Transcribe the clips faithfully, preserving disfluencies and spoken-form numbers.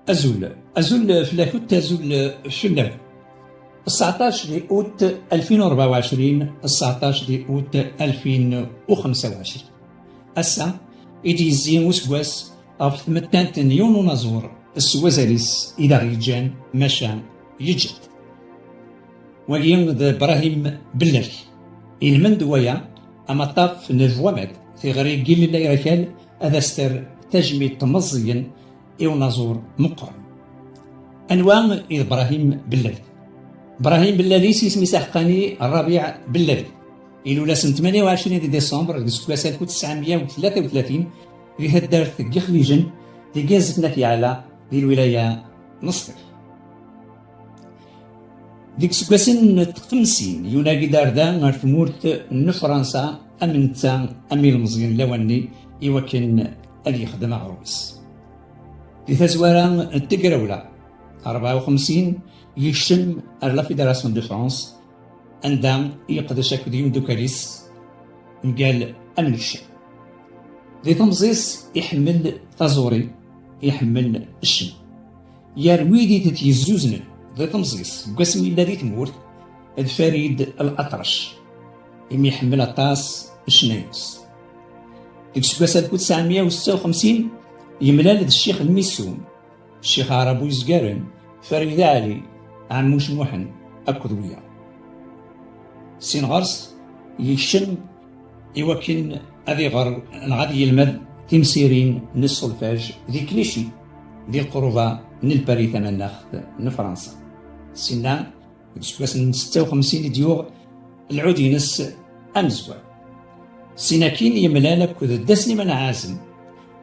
Azul, azul fell-akent, azul fell-awen. Tseɛṭac di août ألفين وأربعة وعشرين, tseɛṭac di août ألفين وخمسة وعشرين. Ass-a i d-yezzi useggas ɣef tmettant n yiwen unaẓur s wazal-is i d aɣ-yeǧǧan, maca yeǧǧa-d. Wagi d Brahim Bellali. Ilmend waya amaṭṭaf n Voix Med, tiɣri n Gilles Layrakal, ad as-terr tajmilt meẓẓiyen i unaẓur meqqren. Anwa i d Brahim Bellali? Brahim Bellali s yisem-is aḥeqqani Rabiɛ Bellali. Ilul ass n tmanya u ɛecrin di décembre deg useggas alef u tesɛemya u tlata u tlatin di taddart n Yixlijen, di Gazet n At Yeɛla, di lwilaya n Sṭif. Deg iseggasen n txemsin, yunag-d ar da, ar tmurt n Fransa, am netta am ilmeẓyen n lawan-nni, i wakken ad yexdem aɣrum-is. Di tazwara n tegrawla rebɛa u xemsin, yekcem ar la Fédération de France, anda i yeqdec akked yimdukal-is mgal amnekcam. Di temẓi-s iḥemmel taẓuri, iḥemmel ccna. Gar wid i t-yezzuznen di temẓi-s seg wasmi yella di tmurt, d Farid Al Aṭrac, imi iḥemmel aṭas ccna-ines. Deg useggas alef u tesɛemya u setta u xemsin, yemlal d Ccix Lmissum, Ccix Aɛrabu yezgaren, Farid Aɛli, Ɛemmuc Muḥend akked wiyaḍ. Sin ɣer-s yekcem i wakken ad iɣer neɣ ad yelmed timsirin n ssolfège di Clichy, di lqruba n Lpari tamanaɣt n Fransa. Sinna, deg useggas n setta u xemsin i d-yuɣ lɛud-ines amezwaru. Sin akkin yemlal akked Dda Sliman Ɛazem,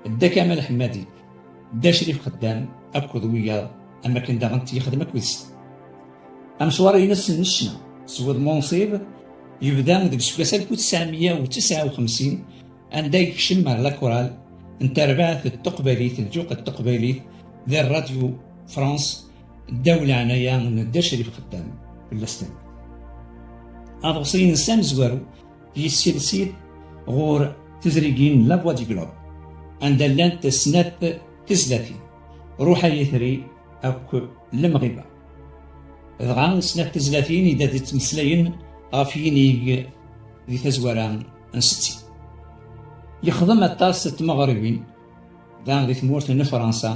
Dda Kamal Ḥemmadi, Dda Crif Xeddam akked wiyaḍ, am wakken daɣen t-yexdem akked-sen. Amecwar-ines n ccna s wudem unṣib yebda deg useggas alef u tesɛemya u tesɛa u xemsin, anda yekcem ar la chorale n terbaɛt n teqbaylit, n tjuqet n teqbaylit, di Radio France, ddaw leɛnaya n Dda Crif Xeddam, fell-as tanemmirt. Aḍebsi-ines amezwaru yessilsi ɣur tezrigin La Voix du Globe, anda llant snat tezlatin, Ruḥ ay itri akk Lemɣiba. Dɣa snat tezlatin i d ad yettmeslayen ɣef yinig di tazwara n setti. Yexdem aṭas n tmeɣriwin da di tmurt n Fransa,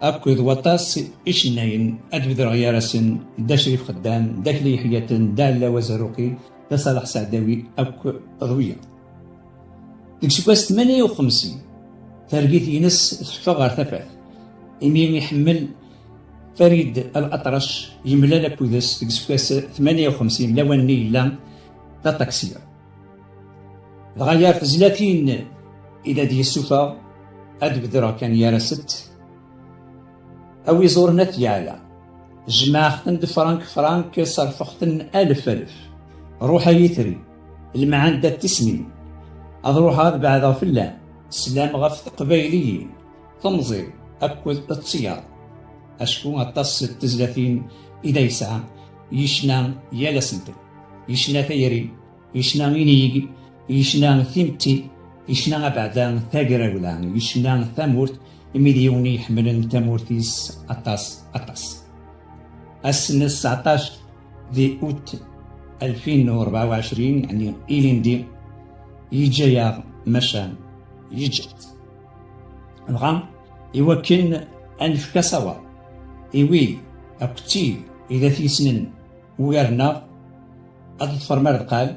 akked waṭas icennayen, ad bedreɣ gar-asen Dda Crif Xeddam, Dda Akli Yeḥyaten, Dda Ɛella Wazerruqi, Dda Ṣaleḥ Seɛdawi akk d wiyaḍ. Deg useggas tmanya u xemsin, targit-ines teffeɣ ɣer tafat, imi iḥemmel Farid Al Aṭrac, yemlal akked-s deg useggas tmanya u xemsin, lawan-nni yella d aṭaksir. Dɣa gar tezlatin i d ad yessufeɣ, ad bedreɣ kan gar-asent, A wi ẓuren At Yeɛla, jemɛeɣ-ten-d frank frank, ṣerfeɣ-ten alef alef. Ruḥ ay itri, lemɛanda d tismin, ad ruḥeɣ ad beɛdeɣ fell-am, sslam ɣef teqbayliyin, temẓi akked ttiyaḍ. Acku aṭas n tezlatin i d ay yesɛa, yecna yal asentel, yecna tayri, yecna inig, yecna timetti, yecna abeɛda tagrawla, yecna tamurt, imi d yiwen i iḥemmlen tamurt-is aṭas, aṭas. Ass n sseɛṭac di août ألفين وأربعة وعشرين, yeɛni ilindi, yeǧǧa-yaɣ, maca yeǧǧa-t. Dɣa, iwakken ad nefk asawaḍ i wid akked tid i d at-yessnen ugar-nneɣ, ad ḍefrem ar deqqal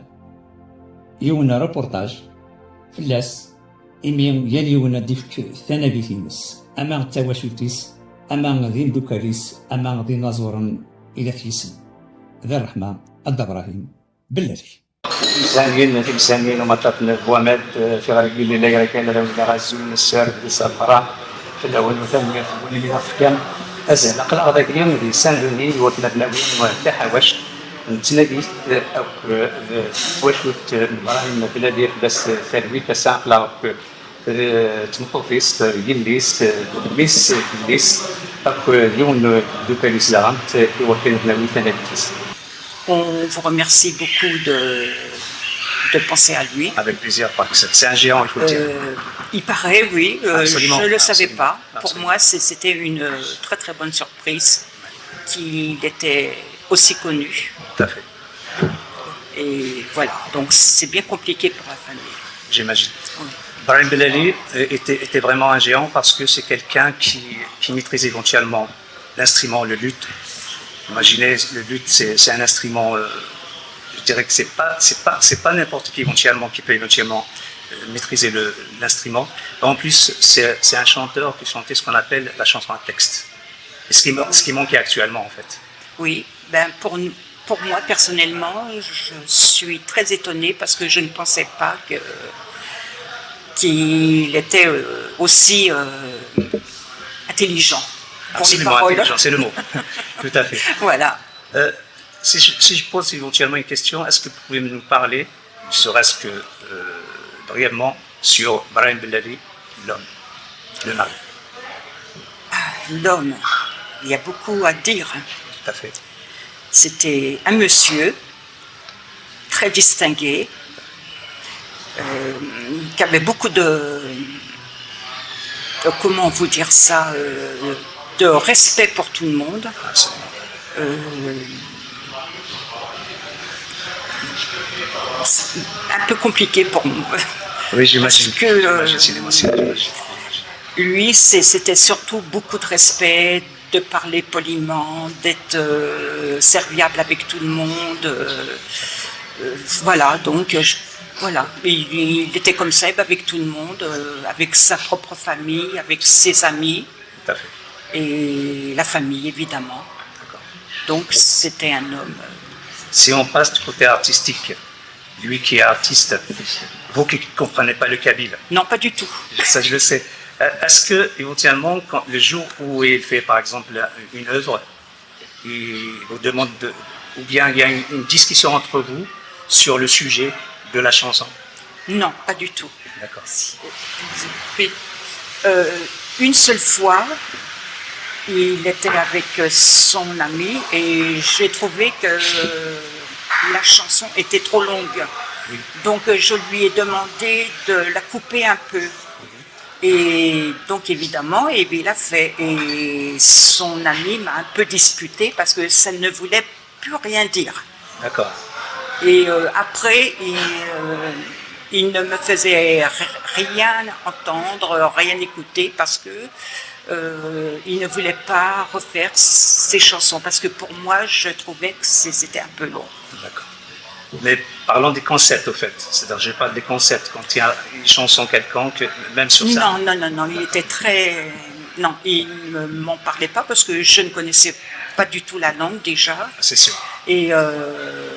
yiwen n reportage fell-as, imi yal yiwen ad d-ifk tanagit-ines, ama d tawacult-is, ama d imdukal-is, ama d inaẓuren i d at-yessnen. D ṛṛeḥma a Dda Brahim Bellali. Timsanin, timsanin umaṭṭaf n Buɛmad, eh, tiɣri n yilli la yerkan, ad awen-iniɣ azul n sser d sser lferḥ fell-awen, u tanemmirt n win i d aɣ-tefkam azal. Aql-aɣ dagi di Saint-Denis, iwakken ad nawi taḥawact n tnagit akk d twacult n Ibrahim Bellali, fell-as talwit. Ass-a aql-aɣ d tmeṭṭut-is, yelli-s, mmi-s, yelli-s, akk yiwen n ddukkal-is daɣen, iwakken ad nawi tanagit-is. On vous remercie beaucoup de, de penser à lui. Avec plaisir, parce que c'est un géant, il faut le dire. Euh, il paraît, oui. Euh, Absolument, je ne le savais absolument, pas. Pour absolument. Moi, c'est- c'était une euh, très très bonne surprise qu'il était aussi connu. Tout à fait. Et voilà, donc c'est bien compliqué pour la famille. J'imagine. Oui. Brahim Bellali était, était vraiment un géant parce que c'est quelqu'un qui, qui maîtrise éventuellement l'instrument, le luth. Imaginez, le luth, c'est c'est un instrument, euh, je dirais que c'est pas, c'est pas, c'est pas n'importe qui éventuellement qui peut éventuellement euh, maîtriser le- l'instrument. En plus, c'est c'est un chanteur qui chantait ce qu'on appelle la chanson à texte. Et ce qui, ma- ce qui manquait actuellement, en fait. Oui, ben pour, pour moi personnellement, je suis très étonnée parce que je ne pensais pas que qu'il était euh, aussi euh, intelligent pour les Absolument paroles. Intelligent, c'est le mot. Tout à fait. Voilà. Euh, si, je, si je pose éventuellement une question, est-ce que vous pouvez nous parler, ne serait-ce que euh, brièvement, sur Brahim Bellali, l'homme, le mari? L'homme, il y a beaucoup à dire. Tout à fait. C'était un monsieur très distingué, euh, qui avait beaucoup de, de- comment vous dire ça, euh, de respect pour tout le monde. Absolument. Euh, c'est un peu compliqué pour moi. Oui, j'imagine. Parce que, euh, J'imagine, c'est l'émotion, j'imagine. Lui, c'est- c'était surtout beaucoup de respect, de parler poliment, d'être euh, serviable avec tout le monde. Euh, euh, voilà, donc euh, je- voilà. Il, il était comme ça avec tout le monde, euh, avec sa propre famille, avec ses amis Tout à fait. Et la famille, évidemment. D'accord. Donc, c'était un homme. euh, Si on passe du côté artistique, lui qui est artiste, vous qui ne comprenez pas le kabyle, Non, pas du tout. ça je le sais. Euh, Est-ce que, éventuellement, quand, le jour où il fait, par exemple, une œuvre, il vous demande de, ou bien il y a une, une discussion entre vous sur le sujet de la chanson? Non, pas du tout. D'accord. Oui. Euh, une seule fois, il était avec son ami et j'ai trouvé que la chanson était trop longue. Oui. Donc euh, je lui ai demandé de la couper un peu. Et donc évidemment, et bien, il a fait. Et son ami m'a un peu disputé parce que ça ne voulait plus rien dire. D'accord. Et euh, après, il, euh, il ne me faisait r- rien entendre, rien écouter parce que euh, il ne voulait pas refaire ses chansons. Parce que pour moi, je trouvais que c'est- c'était un peu long. D'accord. Mais parlons des concepts, au fait. C'est-à-dire, je parle des concepts. Quand il y a une chanson quelconque, même sur ça. Non, non, non, non, il était très. Non, il ne m'en parlait pas parce que je ne connaissais pas du tout la langue déjà. C'est sûr. Et euh,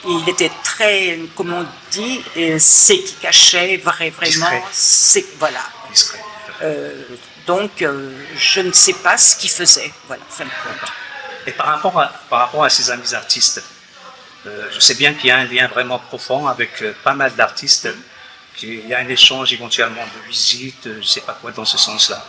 il était très, comme on dit, euh, c'est qui cachait vrai, vraiment. Discret. C'est voilà. Discret. Euh, donc, euh, je ne sais pas ce qu'il faisait. Voilà, fin de compte. Et par rapport à, par rapport à ses amis artistes, euh, je sais bien qu'il y a un lien vraiment profond avec euh, pas mal d'artistes, qu'il y a un échange éventuellement de visites, euh, je ne sais pas quoi dans ce sens-là.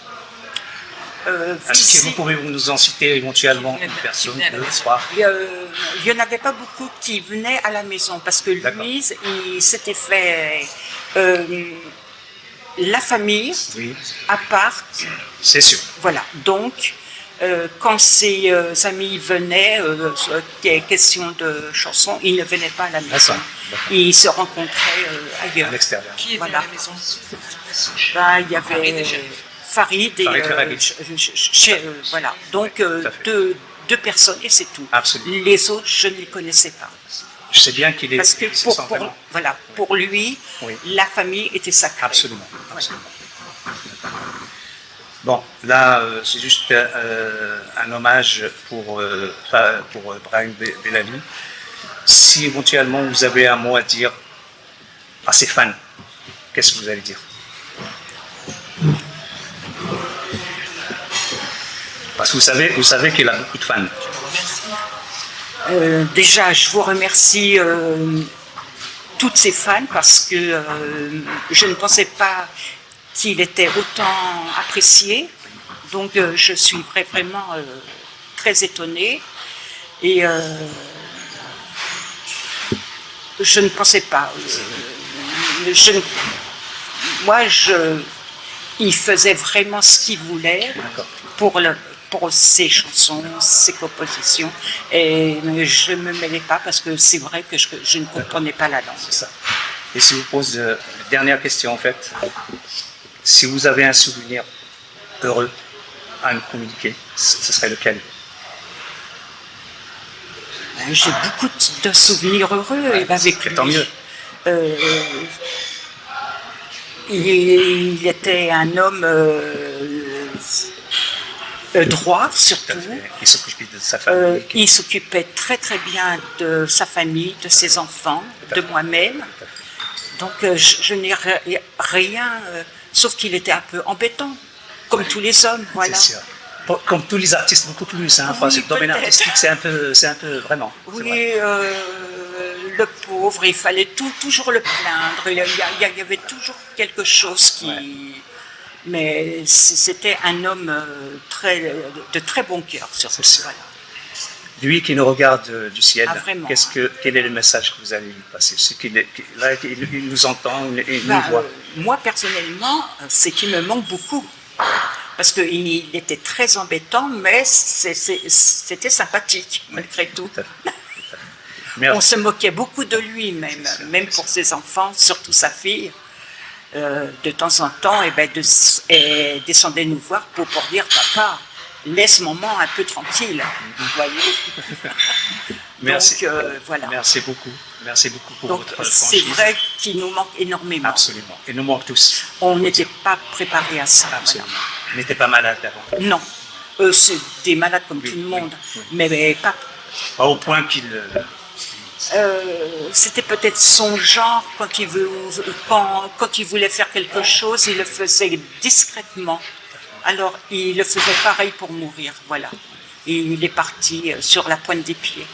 Euh, Est-ce que vous visite- pouvez nous en citer éventuellement Qui venait une de- personne, qui venait de- deux, trois? Euh, il n'y en avait pas beaucoup qui venaient à la maison parce que D'accord. lui, il s'était fait euh, la famille Oui, à part. c'est sûr. Voilà. Donc, euh, quand ses euh, amis venaient, euh, sur des questions de chansons, ils ne venaient pas à la maison. D'accord, d'accord. Ils se rencontraient euh, À ailleurs. L'extérieur. Qui est venu Voilà. à la maison? Bah, il y avait Farid et Jeff. Farid et Farid euh, Ferraghi. je- je- je- je- euh, voilà. Donc euh, Tout à fait. deux, deux personnes et c'est tout. Absolument. Les autres, je ne les connaissais pas. Je sais bien qu'il est. Parce que c'est pour, sans pour- vraiment- voilà, pour lui, Oui. la famille était sacrée. Absolument, Voilà. absolument. Bon, là, euh, c'est juste euh, un hommage pour, euh, fa- pour euh, Brahim Be- Bellali. Si éventuellement vous avez un mot à dire à ses fans, qu'est-ce que vous allez dire? Parce que vous savez, vous savez qu'il a beaucoup de fans. Euh, déjà, je vous remercie euh, toutes ces fans parce que euh, je ne pensais pas qu'il était autant apprécié. Donc, euh, je suis vra- vraiment euh, très étonnée. Et euh, Je ne pensais pas. Euh, je ne- Moi, je, il faisait vraiment ce qu'il voulait pour, le, pour ses chansons, ses compositions. Et je ne me mêlais pas parce que c'est vrai que je, je ne comprenais pas la langue. C'est ça. Et si je vous pose euh, une dernière question, en fait, si vous avez un souvenir heureux à nous communiquer, ce serait lequel ? Euh, j'ai beaucoup de souvenirs heureux avec lui. Tant mieux. Euh, il, il était un homme euh, euh, droit, surtout. Il s'occupait de sa Euh, famille. il s'occupait très très bien de sa famille, de ses enfants, de moi-même. Donc euh, je, je n'ai ri- rien, euh, sauf qu'il était un peu embêtant, comme tous les hommes, voilà. C'est sûr. Pour- Comme tous les artistes, beaucoup plus. Hein. Enfin, Oui, c'est le domaine peut-être. Artistique, c'est un peu, c'est un peu vraiment. C'est vrai. Oui, euh, le pauvre, il fallait tout, toujours le plaindre. Il y, a- il y a- il y avait toujours quelque chose qui. Ouais. Mais c- c'était un homme euh, très, de très bon cœur, surtout. C'est sûr. Voilà. Lui qui nous regarde euh, du ciel, Ah, vraiment. Qu'est-ce que, quel est le message que vous allez lui passer ? Ce qu'il est- qui- Là, il, il nous entend, il, il nous Bah, voit. euh, moi, personnellement, euh, c'est qu'il me manque beaucoup. Parce qu'il était très embêtant, mais c'est- c'est- c'était sympathique, malgré tout. Tout à fait. Merci. On se moquait beaucoup de lui, même, même pour ses enfants, surtout sa fille. Euh, de temps en temps, eh ben, de- elle descendait nous voir pour, pour dire : « Papa, laisse maman un peu tranquille. » Vous voyez ? Merci. Donc, euh, voilà. Merci beaucoup. Merci beaucoup pour Donc, votre c'est franchise. Vrai qu'il nous manque énormément. Absolument. Et nous manque tous. On n'était pas préparé à ça. Absolument. Il n'était pas malade avant. Voilà. Non. Euh, c'est des malades comme Oui, tout le oui, monde. Oui. Mais, mais pas. Pas au point qu'il. euh, Euh, C'était peut-être son genre quand il, veut, quand, quand il voulait faire quelque chose, il le faisait discrètement. Alors, il le faisait pareil pour mourir, voilà. Et il est parti euh, sur la pointe des pieds,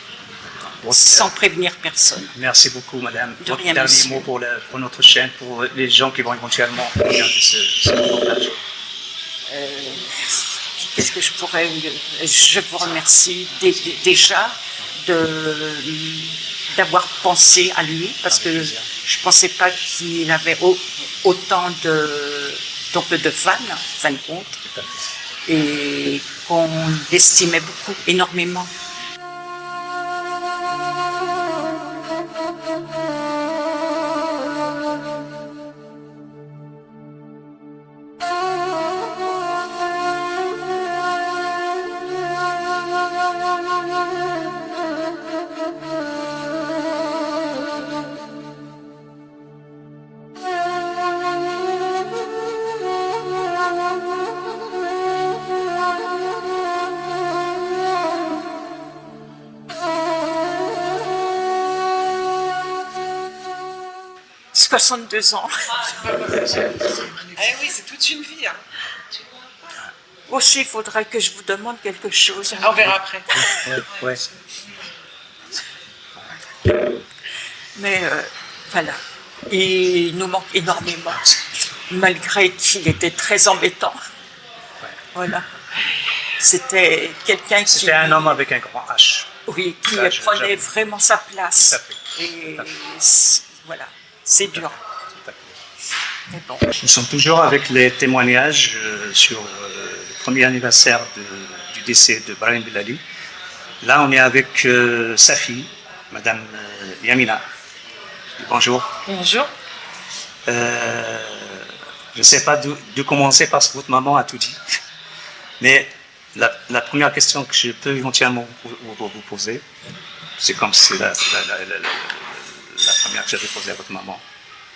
Bon, sans prévenir personne. Merci beaucoup, madame. De Votre rien, dernier monsieur. Mot pour, la- pour notre chaîne, pour les gens qui vont éventuellement regarder ce, ce reportage. Qu'est-ce que je pourrais... Je vous remercie dé- dé- déjà de d'avoir pensé à lui, parce que je ne pensais pas qu'il avait au- autant de, donc de fans, en fin de compte, et qu'on l'estimait beaucoup, énormément. Soixante-deux ans. Ah oui, c'est toute une vie. Hein. Aussi, il faudrait que je vous demande quelque chose. On verra après. Ouais, ouais. Mais euh, voilà, il nous manque énormément, malgré qu'il était très embêtant. Voilà. C'était quelqu'un qui... C'était un homme avec un grand H. Oui, qui Ça, je- prenait je- vraiment sa place. Tout à fait. Et c'est- voilà, c'est dur. Tout à fait. Mais bon. Nous sommes toujours avec les témoignages euh, sur euh, le premier anniversaire de- du décès de Brahim Bilali. Là, on est avec euh, sa fille, Madame euh, Yamina. Bonjour. Bonjour. Euh, je ne sais pas d'où d'où commencer parce que votre maman a tout dit. Mais la, la première question que je peux éventuellement vous, vous- vous poser, c'est comme c'est la, la- la- la- la- la première que j'avais posée à votre maman.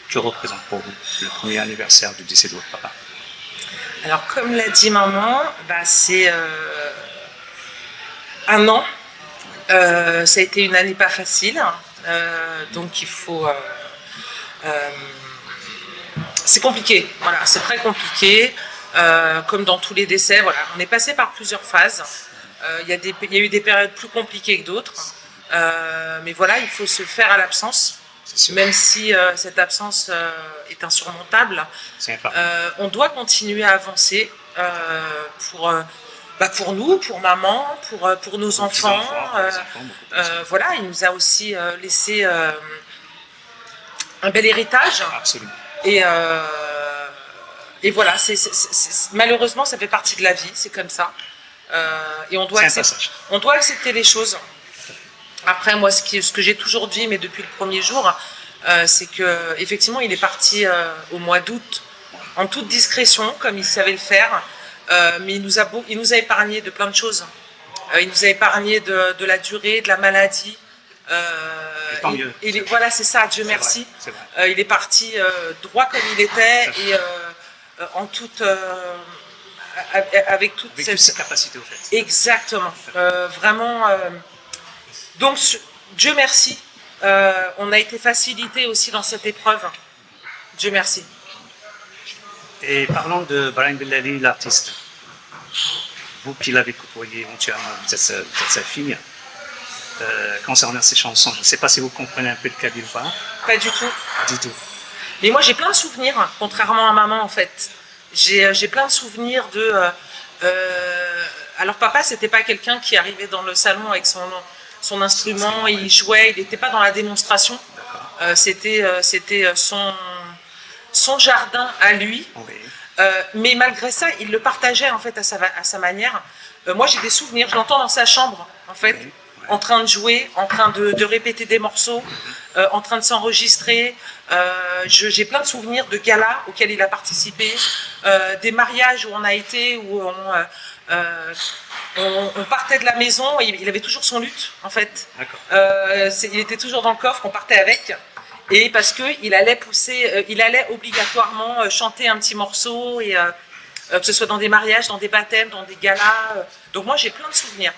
Que représente pour vous le premier anniversaire du décès de votre papa ? Alors, comme l'a dit maman, bah, c'est euh, un an. Euh, ça a été une année pas facile. Euh, donc, il faut. Euh, euh, c'est compliqué. Voilà, c'est très compliqué. Euh, comme dans tous les décès, voilà, on est passé par plusieurs phases. Euh, Il y, a des- il y a eu des périodes plus compliquées que d'autres. Euh, mais voilà, il faut se faire à l'absence. C'est sûr. Même si euh, cette absence euh, est insurmontable, C'est un fait. euh, on doit continuer à avancer euh, pour, euh, bah, pour nous, pour maman, pour, euh, pour nos Pour les enfants. enfants, pour euh, les enfants, beaucoup plus. Euh, voilà, il nous a aussi euh, laissé euh, un bel héritage. Absolument. Et, euh, et voilà, c'est, c'est- c'est- c'est- malheureusement, ça fait partie de la vie, c'est comme ça. Euh, et on doit, C'est un accepter, passage. On doit accepter les choses. Après, moi, ce, qui, ce que j'ai toujours dit, mais depuis le premier jour, euh, c'est que effectivement, il est parti euh, au mois d'août, en toute discrétion, comme il savait le faire. Euh, mais il nous, a, beau- il nous a épargné de plein de choses. Euh, il nous a épargné de, de la durée, de la maladie. Euh, Et tant il- mieux. il est- voilà, c'est ça, Dieu C'est vrai, merci. C'est vrai. Euh, il est parti euh, droit comme il était et euh, euh, en toute, euh, avec toute Avec cette... toutes ses capacités, au fait. Exactement. Euh, vraiment. Euh, donc, ce- Dieu merci, euh, on a été facilité aussi dans cette épreuve. Dieu merci. Et parlant de Brahim Bellali, l'artiste, vous qui l'avez côtoyé éventuellement, vous êtes sa, vous êtes sa fille, euh, concernant ses chansons, je ne sais pas si vous comprenez un peu le kabyle ou pas. Pas du tout. Pas du tout. Mais moi, j'ai plein de souvenirs, contrairement à maman, en fait. J'ai euh, j'ai plein de souvenirs de. Euh, euh, alors, papa, c'était pas quelqu'un qui arrivait dans le salon avec son, son instrument, il jouait, il n'était pas dans la démonstration. Euh, c'était euh, c'était euh, son, son jardin à lui. Oui. Euh, mais malgré ça, il le partageait en fait à sa, à sa manière. Euh, moi, j'ai des souvenirs, je l'entends dans sa chambre, en fait, Oui, ouais. En train de jouer, en train de, de répéter des morceaux, euh, en train de s'enregistrer. Euh, je- j'ai plein de souvenirs de galas auxquels il a participé, euh, des mariages où on a été, où on, euh, euh, on, on partait de la maison et il avait toujours son luth, en fait. D'accord. Euh, c'est- il était toujours dans le coffre, on partait avec. Et parce que il allait pousser, euh, il allait obligatoirement euh, chanter un petit morceau et euh, euh, que ce soit dans des mariages, dans des baptêmes, dans des galas. Euh. Donc moi j'ai plein de souvenirs.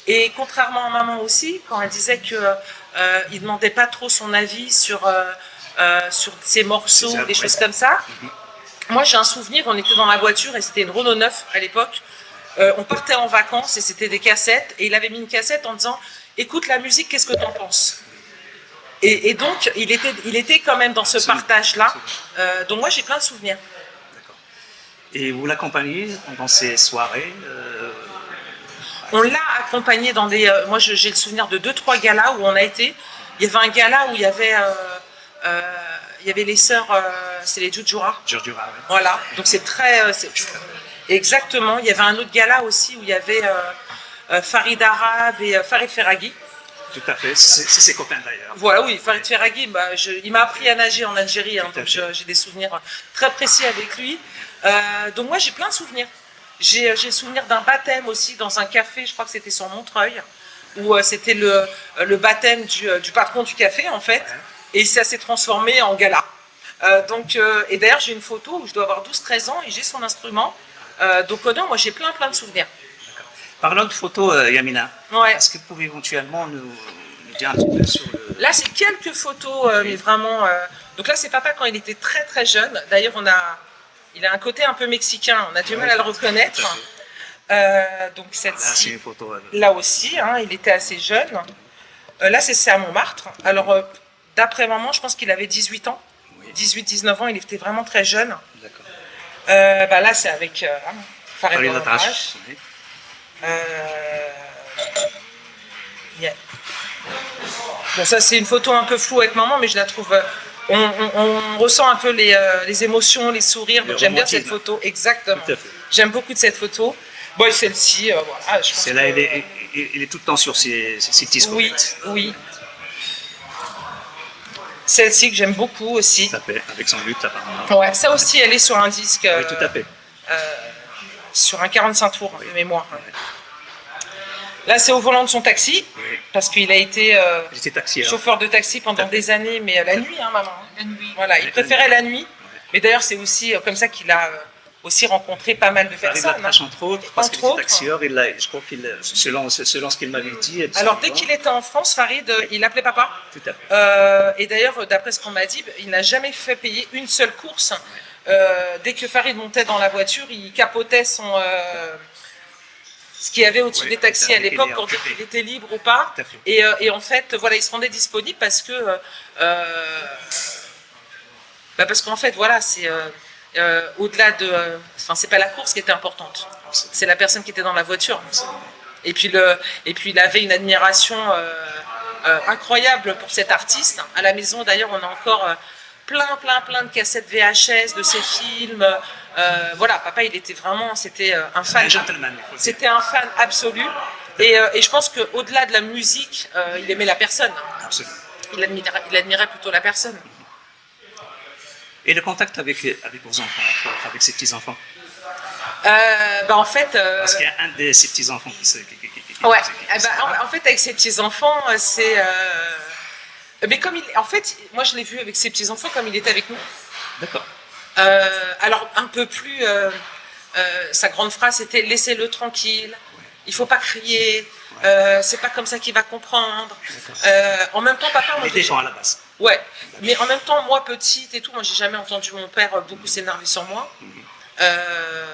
Et contrairement à maman aussi, quand elle disait que euh, il demandait pas trop son avis sur euh, euh, sur ses morceaux, Ses œuvres, des oui. Choses comme ça. Moi j'ai un souvenir, on était dans la voiture et c'était une Renault neuf à l'époque. Euh, on partait en vacances et c'était des cassettes et il avait mis une cassette en disant écoute la musique, qu'est-ce que t'en penses ? Et, et donc il était, il était quand même dans ce Absolument. Partage-là. Euh, donc moi j'ai plein de souvenirs. Et vous l'accompagnez dans ces soirées euh, On l'a accompagné dans des. Euh, moi, je- j'ai le souvenir de deux, trois galas où on a été. Il y avait un gala où il y avait. Euh, euh, il y avait les sœurs, euh, c'est les Djudjura. Djurdjura, oui. Voilà, donc c'est très. Euh, c'est- exactement. Il y avait un autre gala aussi où il y avait euh, euh, Farid Arab et euh, Farid Ferraghi. Tout à fait. C'est c'est ses copains d'ailleurs. Voilà, oui, Farid Ferraghi, bah, je- il m'a appris à nager en Algérie, hein, Tout à donc fait. je- j'ai des souvenirs très précis avec lui. Euh, donc moi, j'ai plein de souvenirs. J'ai euh, j'ai le souvenir d'un baptême aussi dans un café, je crois que c'était sur Montreuil, où euh, c'était le, euh, le baptême du, euh, du patron du café, en fait, et ça s'est transformé en gala. Euh, donc, euh, et d'ailleurs, j'ai une photo où je dois avoir douze treize ans et j'ai son instrument. Euh, donc, euh, non, moi, j'ai plein, plein de souvenirs. Parlant de photos, euh, Yamina, Ouais. Est-ce que vous pouvez éventuellement nous, nous dire un petit peu sur le... Là, c'est quelques photos, euh, mais vraiment. Euh, donc là, c'est papa quand il était très, très jeune. D'ailleurs, on a, il a un côté un peu mexicain. On a du mal à le reconnaître. Tout à fait. Euh, donc Là, c'est celle-ci, une photo. euh, là aussi, hein, il était assez jeune. Euh, là, c'est c'est à Montmartre. Alors, euh, d'après maman, je pense qu'il avait dix-huit ans. Dix-huit, dix-neuf ans, il était vraiment très jeune. D'accord. Euh, bah là, c'est avec euh, hein, Farid Farid Atrash. Atrash, oui. Euh, yeah. Bon, ça, c'est une photo un peu floue avec maman, mais je la trouve. Euh, on, on- on ressent un peu les, euh, les émotions, les sourires. Le Donc, j'aime bien romantisme. Cette photo, exactement. Tout à fait. J'aime beaucoup de cette photo. Bon, et celle-ci, euh, voilà. Je pense C'est là, que- il est, il, il est tout le temps sur ses, ses, ses disques. en Oui, fait. Oui. Celle-ci que j'aime beaucoup aussi. Tout à fait, avec son luth apparemment. Ouais, ça aussi, elle est sur un disque. Oui, Euh, tout à fait. euh, sur un quarante-cinq tours de mémoire. Là, c'est au volant de son taxi, Oui. Parce qu'il a été euh, J'étais taxieur. Chauffeur de taxi pendant des années, mais euh, la nuit, hein, maman. La nuit. Voilà, il préférait la nuit. Mais d'ailleurs, c'est aussi euh, comme ça qu'il a euh, aussi rencontré pas mal de Farid personnes. Atrash, entre autres, parce que Entre j'étais autres. Taxieur, il a, je crois qu'il, selon, selon ce qu'il m'avait dit. Alors, dès qu'il était en France, Farid, euh, il appelait papa. Tout à fait. Euh, et d'ailleurs, euh, d'après ce qu'on m'a dit, il n'a jamais fait payer une seule course. Euh, dès que Farid montait dans la voiture, il capotait son, euh, ce qu'il y avait au-dessus Oui, des taxis ça, à l'époque il est pour dire occupé. Qu'il était libre ou pas. Tout à fait. Et, euh, et en fait, voilà, il se rendait disponible parce que, euh, euh, bah parce qu'en fait, voilà, c'est euh, euh, au-delà de, euh, enfin, c'est pas la course qui était importante, c'est la personne qui était dans la voiture. Et puis le, et puis il avait une admiration euh, euh, incroyable pour cet artiste. À la maison, d'ailleurs, on a encore euh, plein, plein, plein de cassettes V H S, de ses films. Euh, voilà, papa, il était vraiment, c'était euh, un fan. Un gentleman, il faut le dire. C'était un fan absolu. Et, euh, et je pense qu'au-delà de la musique, euh, il aimait la personne. Absolument. Il admirait, il admirait plutôt la personne. Et le contact avec, avec vos enfants, entre autres, avec ses petits-enfants. Euh, bah, en fait, euh, Parce qu'il y a un de ses petits-enfants qui se. Qui, qui- qui- qui- Ouais, qui- qui- eh ben, en, en fait, avec ses petits-enfants, euh, c'est. Euh, mais comme il. En fait, moi, je l'ai vu avec ses petits-enfants comme il était avec nous. D'accord. Euh, alors, un peu plus. Euh, euh, sa grande phrase, c'était: « Laissez-le tranquille, il faut pas crier, euh, c'est pas comme ça qu'il va comprendre. » Euh, en même temps, papa, moi, Les j'ai- gens à la base. Ouais, mais en même temps, moi petite et tout, moi j'ai jamais entendu mon père euh, beaucoup s'énerver sur moi. Euh,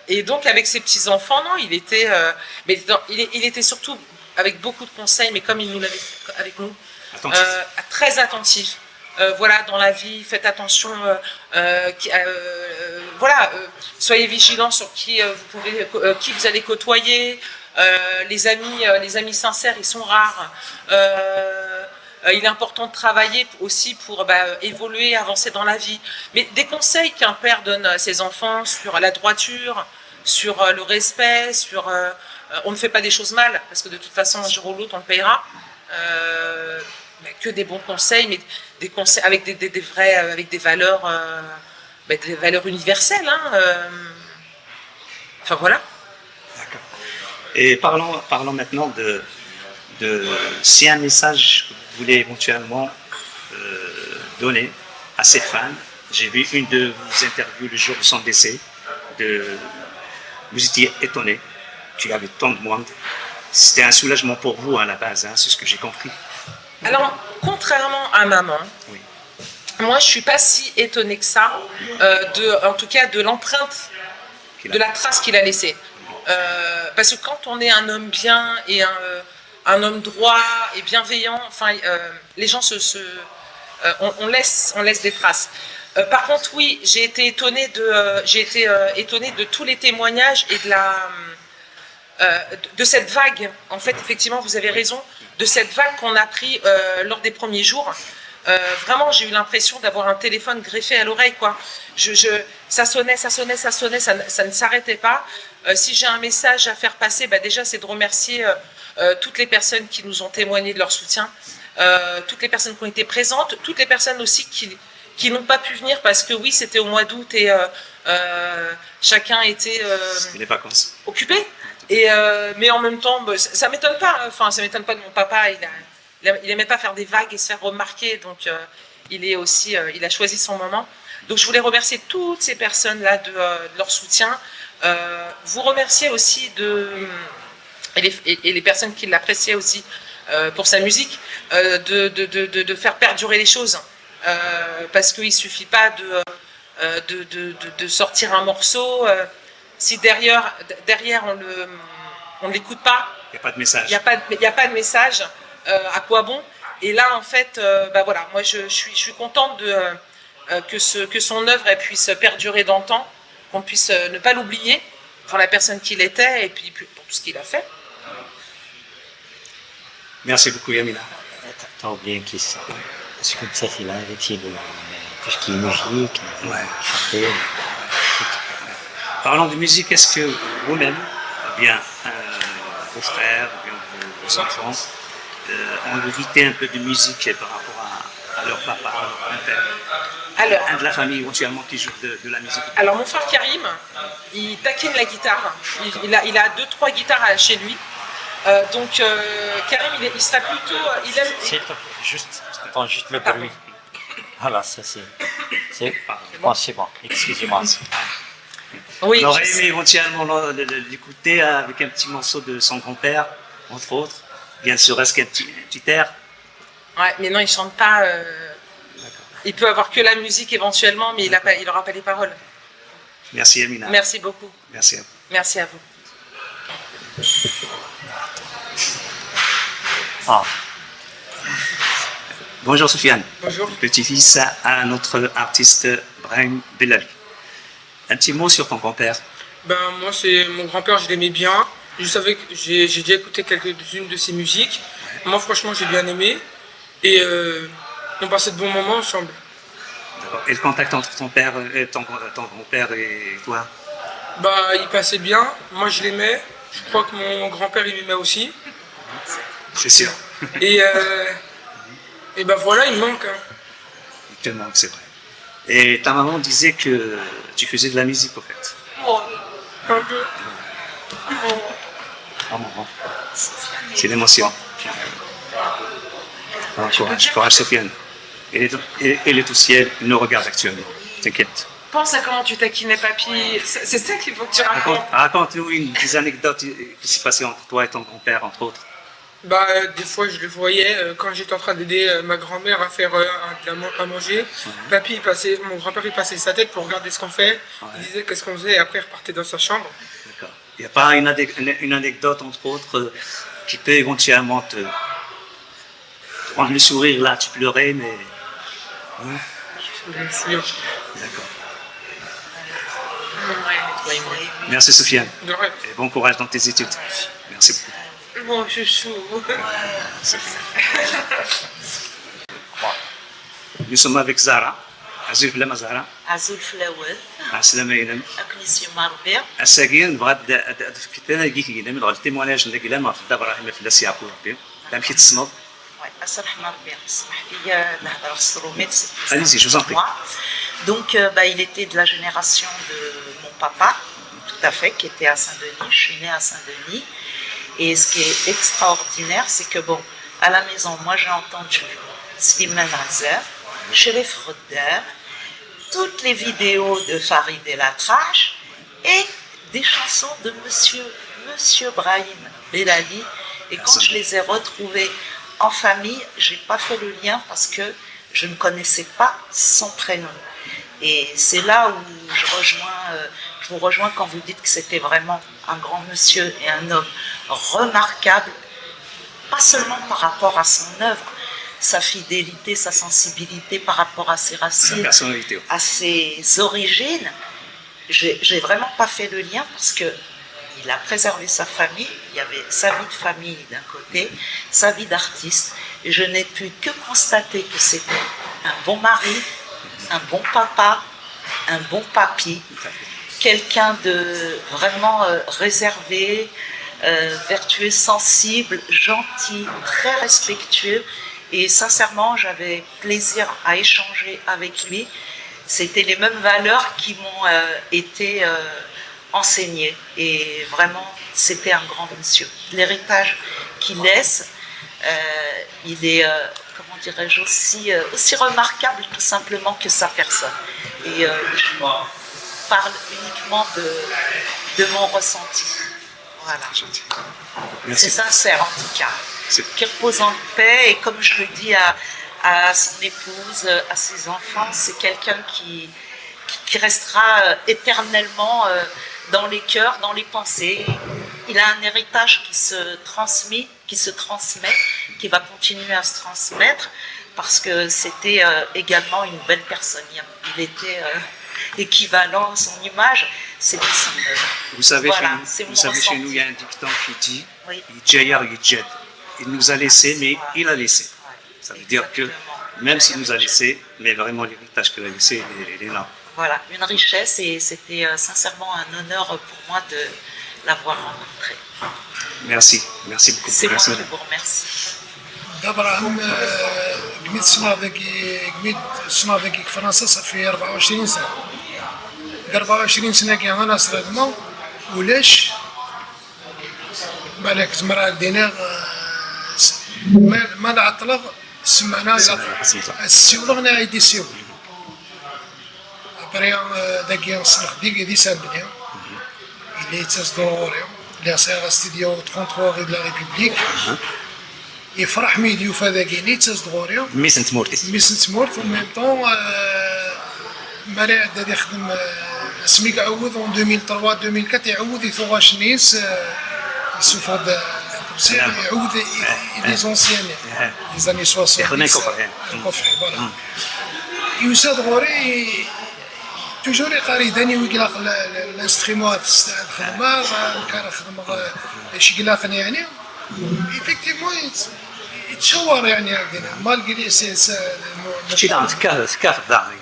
et donc avec ses petits-enfants, non, il était, euh, mais il était, il est- il était surtout avec beaucoup de conseils, mais comme il nous l'avait fait avec nous, Attentif. euh, très attentif. Euh, voilà, dans la vie, faites attention. Euh, euh, qui- euh, voilà, euh, soyez vigilants sur qui euh, vous pouvez, euh, qui vous allez côtoyer. Euh, les amis, euh, les amis sincères, ils sont rares. Euh, euh, il est important de travailler aussi pour bah, évoluer, avancer dans la vie. Mais des conseils qu'un père donne à ses enfants sur la droiture, sur euh, le respect, sur euh, euh, on ne fait pas des choses mal, parce que de toute façon, un jour ou l'autre, on le payera. Euh, mais que des bons conseils, mais des conseils avec des, des- des vrais, euh, avec des valeurs, euh, bah, des valeurs universelles. Hein, euh. Enfin voilà. D'accord. Et parlons, parlons maintenant de, de si un message que vous voulez éventuellement euh, donner à ses fans. J'ai vu une de vos interviews le jour de son décès. De, vous étiez étonné qu'il y avait tant de monde. C'était un soulagement pour vous à la base, hein, c'est ce que j'ai compris. Alors, contrairement à maman, Oui. moi je suis pas si étonnée que ça, euh, de, en tout cas de l'empreinte, Qu'il a- de la trace qu'il a laissée. Euh, parce que quand on est un homme bien et un, euh, un homme droit et bienveillant, enfin, euh, les gens se, se- euh, on, on laisse, on laisse des traces. Euh, par contre, oui, j'ai été étonnée de, euh, j'ai été euh, étonnée de tous les témoignages et de la, euh, de cette vague. En fait, effectivement, vous avez raison, de cette vague qu'on a pris euh, lors des premiers jours. Euh, vraiment, j'ai eu l'impression d'avoir un téléphone greffé à l'oreille, quoi. Je, je- ça sonnait, ça sonnait, ça sonnait, ça, ne- ça ne s'arrêtait pas. Euh, si j'ai un message à faire passer, bah déjà, c'est de remercier euh, euh, toutes les personnes qui nous ont témoigné de leur soutien, euh, toutes les personnes qui ont été présentes, toutes les personnes aussi qui, qui n'ont pas pu venir parce que oui, c'était au mois d'août et euh, euh, chacun était euh, C'était les vacances. occupé. Et euh, mais en même temps, bah, ça, ça m'étonne pas. Enfin, ça m'étonne pas de mon papa. Il a, il a- il aimait pas faire des vagues et se faire remarquer. Donc, euh, il est aussi, euh, il a choisi son moment. Donc, je voulais remercier toutes ces personnes-là de, euh, de leur soutien. Euh, vous remercier aussi de et les, et- et les personnes qui l'appréciaient aussi euh, pour sa musique, euh, de, de- de- de- de faire perdurer les choses. Euh, parce qu'il suffit pas de, euh, de, de- de- de sortir un morceau. Euh, si derrière, derrière on le, on ne l'écoute pas, Il n'y a pas de message. il n'y a, pas de- il y a pas de message, euh, à quoi bon ? Et là, en fait, euh, bah voilà, moi je, je suis, je suis contente de, euh, euh, que, ce, que son œuvre elle puisse perdurer dans le temps, qu'on puisse euh, ne pas l'oublier pour la personne qu'il était et puis pour tout ce qu'il a fait. Merci beaucoup, Yamina. T'as t'as oublié une question. Est-ce que ça, c'est là, avec le, tout ce qui est musique, Ouais. chanter ? Parlant de musique, est-ce que vous-même, ou bien euh, vos frères, ou bien vos, vos enfants, euh, ont hérité un peu de musique par rapport à, à leur papa, à leur grand-père ? Alors, Un de la famille éventuellement qui joue de, de la musique ? Alors mon frère Karim, il taquine la guitare. Il, il a, il a deux, trois guitares à- chez lui. Euh, donc euh, Karim, il, est- il serait plutôt, euh, il aime. C'est juste, attends, juste le bruit. Voilà, ça c'est. C'est bon, c'est bon, excusez-moi. Oui. On aurait aimé éventuellement le- le- l'écouter avec un petit morceau de son grand-père, entre autres, bien sûr, est-ce qu'un petit, un petit air ? Ouais, mais non, il chante pas. Euh, il peut avoir que la musique éventuellement, mais il a pas, il aura pas les paroles. Merci Yamina. Merci beaucoup. Merci à vous. Merci à vous. Ah, Bonjour Sofiane. Bonjour. Petit-fils à notre artiste Brahim Bellali. Un petit mot sur ton grand-père. Ben, moi, c'est mon grand-père, je l'aimais bien. Je savais que j'ai j'ai déjà écouté quelques-unes de ses musiques. Moi, franchement, j'ai bien aimé. Et euh, on passait de bons moments ensemble. D'accord. Et le contact entre ton père, euh, ton, ton grand-père et toi? Bah, il passait bien. Moi, je l'aimais. Je crois que mon grand-père, il m'aimait aussi. C'est sûr. Et, euh, et bah voilà, il me manque, hein. Tellement que c'est vrai. Et ta maman disait que tu faisais de la musique, au fait. Oh, un peu. Oh. Ah, maman. C'est l'émotion. Ah, courage, courage, Sofiane. Elle est, elle, elle est au ciel, elle nous regarde actuellement. T'inquiète. Pense à comment tu taquinais papy. C'est c'est ça qu'il faut que tu Raconte, racontes. Raconte-nous une des anecdotes qui s'est passée entre toi et ton grand-père, entre autres. Bah, euh, des fois, je le voyais euh, quand j'étais en train d'aider euh, ma grand-mère à faire euh, un- de la man- à manger. Papy, il passait, mon grand-père, il passait sa tête pour regarder ce qu'on fait. Il disait qu'est-ce qu'on faisait et après, il repartait dans sa chambre. D'accord. Il n'y a pas une, ade- une- une anecdote, entre autres, euh, qui peut éventuellement te, te rendre le sourire là, tu pleurais, mais. Hein? Je me souviens. D'accord. Ouais, ouais, ouais. Merci, Sofiane. De rien. Et bon courage dans tes études. Merci beaucoup. Mon chouchou. Nous sommes avec Zara. Azul fell-am a Zara. Azul fell-awen, Ɛeslama-inem. ad ken-yessimma Rebbi. Ass-agi nebɣa ad ad- ad d-tefkeḍ taragit n yinamen ɣef le témoignage n Dda Gilam ɣef Dda Brahim, fell-as yeɛfu Rebbi. Amek i tessneḍ? Ouais, asraḥma Ṛebbi, smeḥ-iyi ad nehder s tṛumit, c'est plus Allez-y, je vous en pour prie. Moi. Donc, euh, bah, il était de la génération de mon papa, tout à fait, qui était à Saint-Denis. Je suis née à Saint-Denis. Et ce qui est extraordinaire, c'est que, bon, à la maison, moi, j'ai entendu Slimane Azem, Cherif Khaddam, toutes les vidéos de Farid El Atrache et des chansons de monsieur, monsieur Brahim Bellali. Et quand je les ai retrouvées en famille, j'ai pas fait le lien parce que je ne connaissais pas son prénom. Et c'est là où je rejoins, euh, je vous rejoins quand vous dites que c'était vraiment un grand monsieur et un homme remarquable, pas seulement par rapport à son œuvre, sa fidélité, sa sensibilité par rapport à ses La racines, personnalité. À ses origines. J'ai j'ai vraiment pas fait le lien parce que il a préservé sa famille, il y avait sa vie de famille d'un côté, sa vie d'artiste, et je n'ai pu que constater que c'était un bon mari, un bon papa, un bon papy, quelqu'un de vraiment euh, réservé, euh, vertueux, sensible, gentil, très respectueux. Et sincèrement, j'avais plaisir à échanger avec lui. C'était les mêmes valeurs qui m'ont euh, été euh, enseignées. Et vraiment, c'était un grand monsieur. L'héritage qu'il laisse, euh, il est, euh, comment dirais-je, aussi, euh, aussi remarquable tout simplement que sa personne. Et euh, je parle uniquement de, de mon ressenti. Voilà. C'est Merci. Sincère en tout cas. C'est- Qui repose en paix et comme je le dis à, à son épouse, à ses enfants, c'est quelqu'un qui, qui, qui restera euh, éternellement euh, dans les cœurs, dans les pensées. Il a un héritage qui se transmet, qui se transmet, qui va continuer à se transmettre parce que c'était euh, également une belle personne. Il était euh, équivalent, son image, c'était son œuvre. Vous savez, Voilà, chez, nous, c'est mon vous savez chez nous, il y a ressenti. Un dicton qui dit Oui. Yeǧǧa-yaɣ yeǧǧa-d. Il nous a laissé, mais il a laissé. Ça veut dire que Exactement. Même s'il nous a laissé, mais vraiment l'héritage qu'il a laissé, il est, il est là. Voilà, une richesse et c'était euh, sincèrement un honneur pour moi de l'avoir rencontré. Merci, merci beaucoup. C'est moi Merci, qui madame. Vous remercie. Dda Brahim, eh, gmi t-ssneɣ dagi, gmi t-ssneɣ dagi deg Fransa, ça fait أربعة وعشرين سنة. Deg أربعة وعشرين سنة-agi, ana s ragma, ulac, balak zemreɣ ad d-iniɣ, eh, s- ma, ma d-ɛeṭṭleɣ, ssmana, Ssmana, ssmana. Ad ssiwleɣ neɣ ad d-issiwel. Après, euh, dagi, ssneɣ-t di, di Saint-Denis. Yella yettas-d ɣur-i. Lliɣ sɛiɣ studio trente-trois rue de la République. Yefreḥ mi yi-d-yufa dagi, yettas-d ɣur-i. Mmi-s n tmurt. Mmi-s n tmurt, en même temps, euh, mi ara iɛedda ad ixdem, euh, asmi i iɛawed en deux mille trois, deux mille quatre, iɛawed i tuɣac-nni-s, euh, yessufeɣ-d, euh, iɛawed i, i, i les anciens, les années soixante-dix. Ixdem akufri, eh. Akufri, voilà. Yusa-d ɣur-i, toujours yeqqar-iyi-d aniwi ilaq l-, l-, l'instrument ad xedmeɣ, amek ara xedmeɣ, eh, acu ilaqen, yeɛni. Effectivement, Yettcawar, يعني, malgré c'est, c'est, Kečči daɣen tekkateḍ daɣen,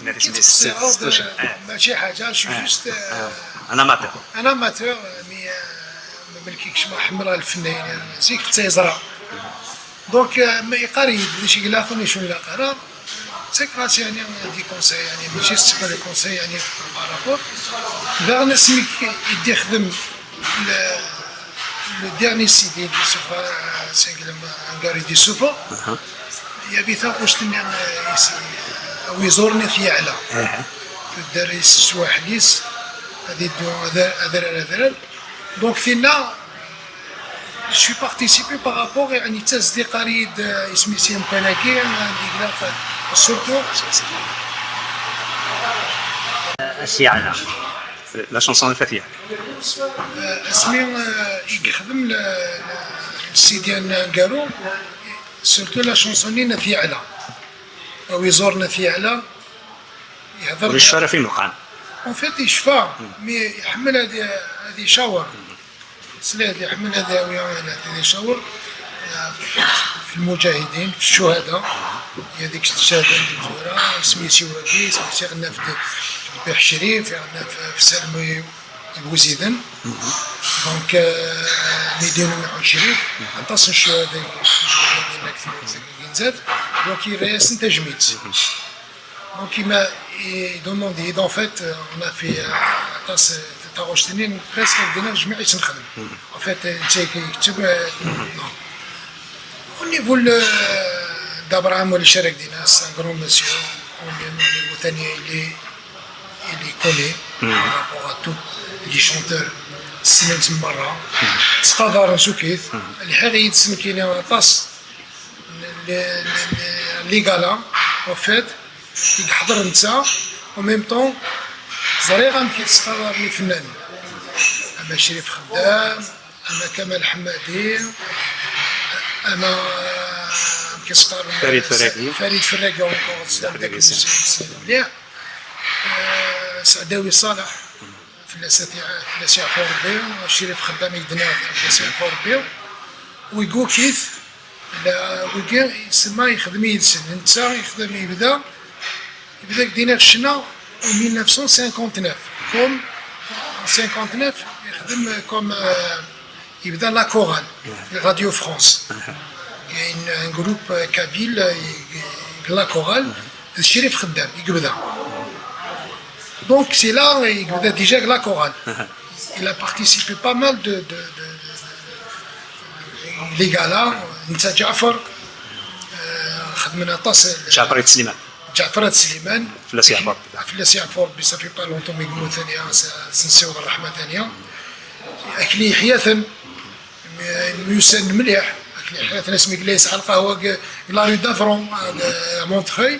mačči ḥaǧa, je suis juste un amateur. Un amateur, mais, euh, ma melki kecmeɣ, ḥemmleɣ lfenna, يعني, zik xettaɣ yeẓra. Donc, euh, ma yeqqar-iyi-d d acu i ilaqen, acu ur ilaq ara, ttakeɣ-as, يعني, des conseils, يعني, mačči s tteffer des conseils, يعني, par rapport. Daɣen asmi i d-ixdem le, le dernier C D d Youssouf, euh, c'est le Angari d Youssouf. Il y avait taɣect-nni, euh, ici, euh, a wi ẓuren at Yeɛla. Tudder-is s waḥel-is, ad iddu adrar adrar. Donc, tinna, je suis participé par rapport, يعني, d tasdiqarit, euh, isem-is yamkan-agi, euh, di Glaf, surtout. At Yeɛla. La chanson de Fatiha. Euh, asmi, euh, i yexdem le, le, le C D aneggaru, surtout la chanson-nni n At Yeɛla. A wi ẓuren At Yeɛla, yehder. Ur yecfi ara f imeqqan. En fait, yecfa, mais iḥemmel ad, ad icawer. Sliɣ-d iḥemmel ad yawi, ad icawer, euh, في المجاهدين، في الشهداء. هذيك الشهادة اللي مزورة، سميتي وهبي، سميتي غنى في الذبيح شريف، غنى في، في سالم بوزيدن. Donc, euh, ميدين نحو شريف، عطاس الشهداء، الشهداء اللي هناك في المرتكب. Donc, il reste تجميد. Donc, il m'a, il demande, en fait, euh, on a fait, euh, aṭas, euh, taɣect-nni, presque, dina, jmiɛ i tt-nexdem. En fait, euh, netta i yekteb, euh, non. Au niveau, euh, d'Abraham, ulac ara k-d-iniɣ, c'est un grand monsieur. Au niveau ثاني, il est, il est connu par rapport à tous les chanteurs. Ssnen-t merra. Ttqadaren s ukit. Lḥiɣ yid-sen kini aṭas. Les, les, les galas, en fait, i yeḥḍer netta, en même temps, ẓriɣ amek i ttqadaren ifennanen. Ama Crif Xeddam, ama Kamal Ḥemmadi, ama, amek i s-qqaren, Farid Ferragi. Farid Ferragi, encore, c'est un mec mliḥ. Euh, Saɛdawi Ṣaleḥ, fell-as ad i-, fell-as yeɛfu Rebbi, Crif Xeddam i d-nniɣ, fell-as yeɛfu Rebbi. Wigukit, la, wigi, isemma yexdem yid-sen. Netta yexdem, yebda, yebda deg dina ccna en mille neuf cent cinquante-neuf. Comme en cinquante-neuf, yexdem comme, euh, yebda la chorale, Radio France. Il y a une, un groupe, euh, kabyle, euh, la chorale, d Crif Xeddam i yebda. Donc, c'est là, il a déjà la chorale. Il a participé pas mal de, de, de, de, de les galas, netta Ǧaɛfer, euh, xedmen aṭas. Ǧaɛfer At Sliman. Ǧaɛfer At Sliman. Fell-as yeɛfu Rebbi. Fell-as yeɛfu Rebbi, ça fait pas longtemps, mi yemmut ثاني, s-, s-nsiweḍ ṛṛeḥma ثاني. Akli Yeḥyaten, myussanen mliḥ. Akli Yeḥyaten asmi yella yesɛa lqahwa deg, deg la rue d'Avran, à, à Montreuil.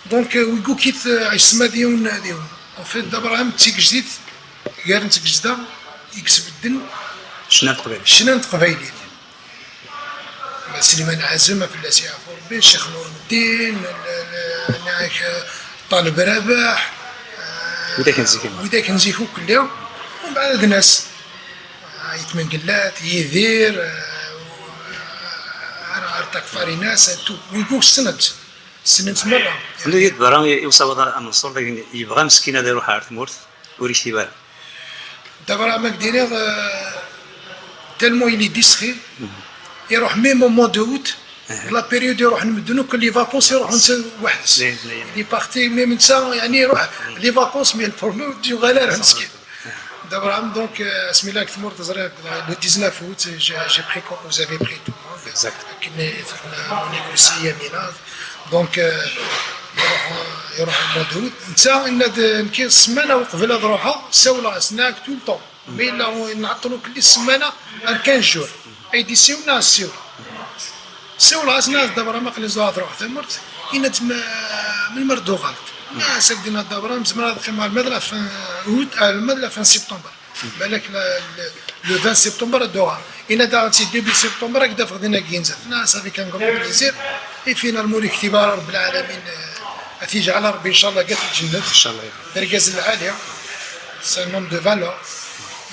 Donc, euh, wigukit, euh, isemma d yiwen, d yiwen. En fait, Dda Brahem d tigejdit, gar n tgejda, i yesbedden ccna n teqbaylit. Ccna n teqbaylit. Sliman Ɛazem, fell-as yeɛfu Rebbi, Ccix Nureddin, n-, n-, nniɣ-ak, Ṭaleb Rabeḥ, eh, Widak n zik. Widak n zik ukelli. Umbeɛd ad nas, eh, Ayt Mengellat, Yidir, eh, ar, ar Takfarinas, eh, tout. Wigi ssnen-t. Ssnen-t merra. Anda i d-teḍra i usawaḍ amenṣur, d akken yebɣa meskin ad iruḥ ɣer tmurt, ur yektib ara? Dda Brahem, ad k-d-iniɣ, euh, tellement il est discret, iruḥ même au mois d'août, la période iruḥen medden akk les vacances, iruḥ netta weḥd-s. Il est parti, même netta, يعني, iruḥ les vacances, mais pour nous, yuɣal ara meskin. Dda Brahem, donc, euh, asmi la deg tmurt, ẓriɣ, le dix-neuf août, j'ai, j'ai pris, comme vous avez pris tout le monde. Exact. Akken i tefna Monique aussi, Yamina. Donc, euh, iruḥ, iruḥ au mois d'août. Netta, yenna-d, nekki, ssmana uqbel ad ruḥeɣ, ssawleɣ-as, nniɣ-ak tout le temps. Ma yella nɛeṭṭel ukelli ssmana ar quinze jours. Ay d-yessiwel neɣ ssiwel. Ssiwleɣ-as, nniɣ-as, Dda Brahem, aql-i zedɣeɣ ad ruḥeɣ tamurt. Yenna-d, ma, melmi ara d-tuɣaleḍ? Nniɣ-as, ak-d-iniɣ Dda Brahem, zemreɣ ad qqimeɣ alma d la fin août, alma d la fin septembre. Balak la, le, le vingt septembre ad d-uɣaleɣ. Yenna-d daɣen si début septembre ad k-d-afeɣ dinna deg Inzat. Nniɣ-as avec un grand plaisir. Et finalement, ur yektib ara Rebbi lɛalamin, euh, ad t-yeǧɛel Rebbi, inchallah, gat lǧennet. Inchallah. D argaz lɛali. C'est un homme de valeur.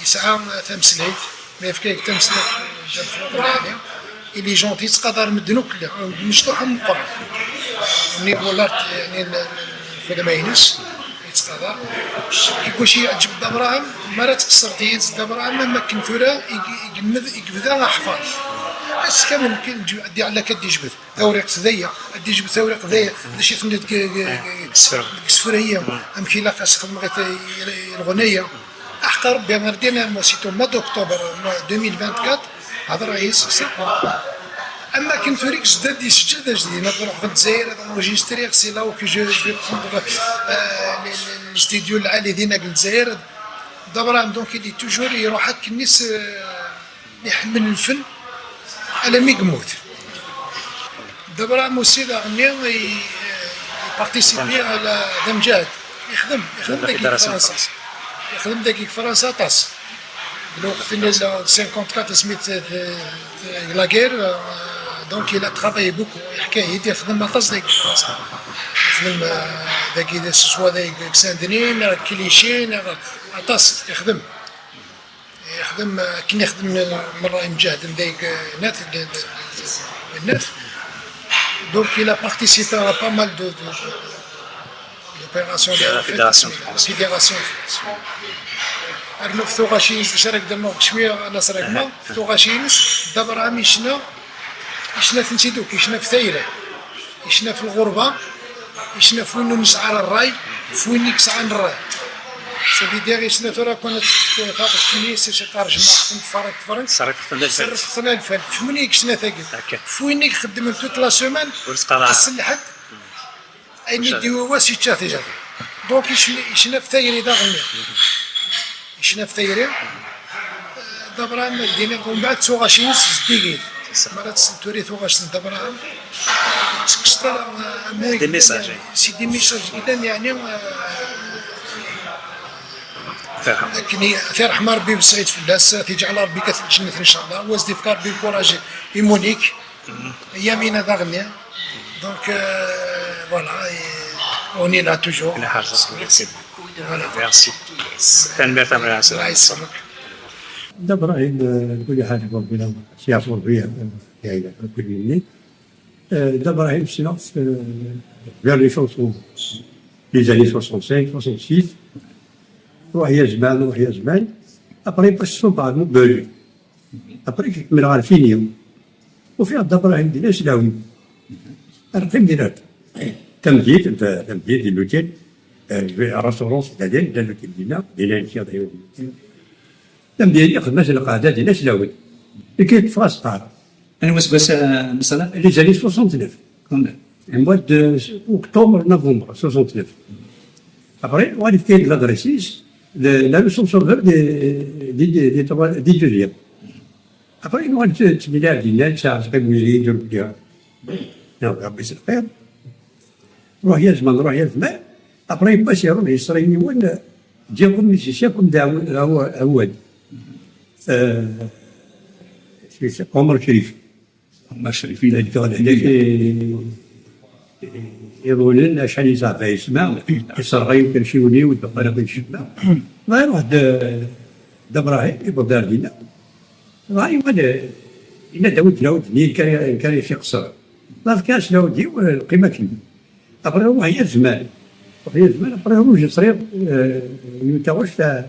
Yesɛa tameslayt. Ma yefka-yak tameslayt, d lxelq lɛali. Il est gentil, yettqadar medden akk, mecṭuḥ am meqqran. Au niveau l'art, yani, n, n, n, xedma-ines, yettqadar. Kif wacu yeɛǧeb Dda Brahem, mi ara tqeṣṣer tiyita Dda Brahem, am akken tura i, i, i yelmed, i yebda aḥfar. Ass kamel, nekk, ad d-iɛellak ad d-ijbed tawriqt daya, ad d-ijbed tawriqt daya, d acu i tenna deg, deg, deg isefra-ya, amek ilaq ad s-xedmeɣ i, i, i leɣnaya. Aḥeqqa Rebbi, ar din, moi, c'est au mois d'octobre, moi, deux mille vingt-quatre, hedreɣ yis-s. Am akken tura i yezda d-iseǧǧed ajdid, ad ruḥeɣ ɣer Lezzayer, ad enregistriɣ, c'est là où que je, je vais prendre, euh, les, les, les studios lɛali dinna deg Lezzayer. Dda Brahem, donc, il est toujours, iruḥ akken-is, euh, iḥemmel lfen, alammi yemmut. Dda Brahem aussi, daɣen, i, i participer à la, d amǧahed. Ixdem, ixdem dagi deg Fransa. Ixdem dagi deg Fransa aṭas. Lweqt-nni, cinquante-quatre, asmi t-, t-, t-, la guerre, euh, donc il a travaillé beaucoup. Yeḥka-yi-d, ixdem aṭas dagi deg Fransa. Ixdem, euh, dagi, ce soit dagi deg Saint-Denis, neɣ Clichy, neɣ aṭas, ixdem. Ixdem, euh, akken ixdem, euh, merra imǧahden dagi, euh, nat, de, de, de, nat. Donc, il a participé à pas mal de, de, de, d'opérations de la fédération de France. Fédération de France. Rnu f tuɣac-ines, d acu ara k-d-rnuɣ cwiya, a Nasser Agma, f tuɣac-ines, Dda Brahem yecna, yecna-tent-id akk, yecna f tayri, yecna f lɣerba, yecna f win ur nesɛi ara ṛṛay, f win i yesɛan ṛṛay. Ça veut dire, yecna tura kan ad tefk taɣect-nni, s iqar jmaɛten, tfarek, tfarek. Serrifeɣ-ten alfan. Serrifeɣ-ten alfan. F win i yecna tagi. F win i ixeddmen toute la semaine, ass n lḥedd, ayen i d-iwi wass yečča tijara. Donc, yecna, yecna f tayri daɣen. Yecna f tayri. Dda Brahem, ad d-iniɣ, umbeɛd tuɣac-ines zeddigit. Mi ara tessenturi tuɣac n Dda Brahem, tekkes ara, euh, des messages. C'est des messages yellan, yeɛni, euh, akken i, ad t-yerḥem Rebbi, wesɛit fell-as, ad t-yeǧɛel Rebbi kat lǧennet, inchallah, u ad s-d-yefk Rebbi lkuraj i Monique. Yamina daɣen. Donc, euh, voilà, et on est là toujours. Merci beaucoup de... Voilà. Merci. Tanemmirt a Mari Ɛisa. Dda Ibrahim, euh, kul ḥaǧa Rebbi la, si ɛfu Rebbi, euh, yeɛina, kul yini. Euh, Dda Ibrahim, sinon, euh, vers les soixante, les années soixante-cinq, soixante-six, ruḥ ya zman, ruḥ ya zman. Après, parce que par exemple, Après, kemmleɣ ɣer Fini. Ufiɣ Dda Ibrahim dinna s Lawid. Ar qqim dinna. Tamdint, tamdint di l'hôtel, euh, restaurant, c'est-à-dire, d l'hôtel dinna, dinna nkiḍ. Tamdint, xedmeɣ lqaɛda dinna s Lawid. Nekk ffɣeɣ asqar. Anwa aseggas, euh, Messala? Les années soixante-neuf. Quand même. Le mois de octobre, novembre, soixante-neuf. Après, on a fait l'adresse, le, la leçon sauveur des, des, des, des trois, des deuxièmes. Après, on a fait le milliard dinna, ça, c'est pas obligé de le dire. Non, Rebbi s lxir. Ruḥ ya zman, ruḥ ya zman. Après, yewwa-d yiwen, ǧǧiɣ-ken musicien, comme d Aw-, Aw-, Awad. Euh, c'est, c'est Omar Sherif. Omar Sherif, il a été en... Iḍulen, acḥal i zeɛfa yesma, iserɣay ukerciwen-iw, d uqal akk yecma. Dɣa iruḥ-d, euh, Dda Ibrahim, yewweḍ-d ar dinna. Dɣa yuɣal, yenna-d awi-d Lawd-nni, kan, kan i t-iqeṣṣer. Dɣa fkiɣ-as Lawd-iw, euh, lqima akken. Après, ruḥ ya zman. Ruḥ ya zman, après, ruḥ sriɣ, euh, yiwet taɣect, euh,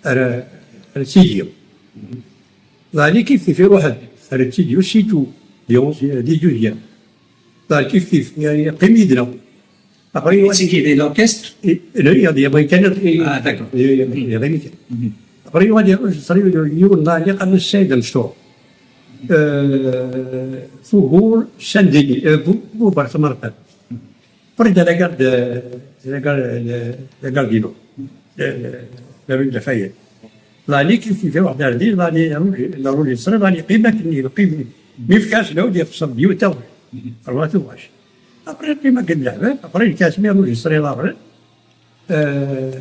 ar, ar Sidi. Dɣa kif kif iruḥ-d ar Sidi, aussitôt, di onze, di douzième. Dɣa kif kif, yani, yeqqim yid-neɣ. Après, il... C'est qui, l'orchestre? Et, et là, il y a des Américains. Ah, d'accord. Il y a, il y a des Américains. Mhm. Après, il y a des, je serai le, le, le, le, le, le, le, euh, Faubourg Saint-Denis, euh, Faubourg Saint-Martin. Près de la gare de, de la gare, de, de la gare du Nord, de, de, de la rue de Lafayette. Dɣa kif kif iruḥ-d ar din, dɣa l'enregistré, dɣa yeqqim akken, yeqqim. Mi fkiɣ-as Lawd, yeqṣer-d yiwet taɣect. Rwa tuɣac. Après, yeqqim akken d leḥbab, après, lkas mi enregistré la vraie, euh,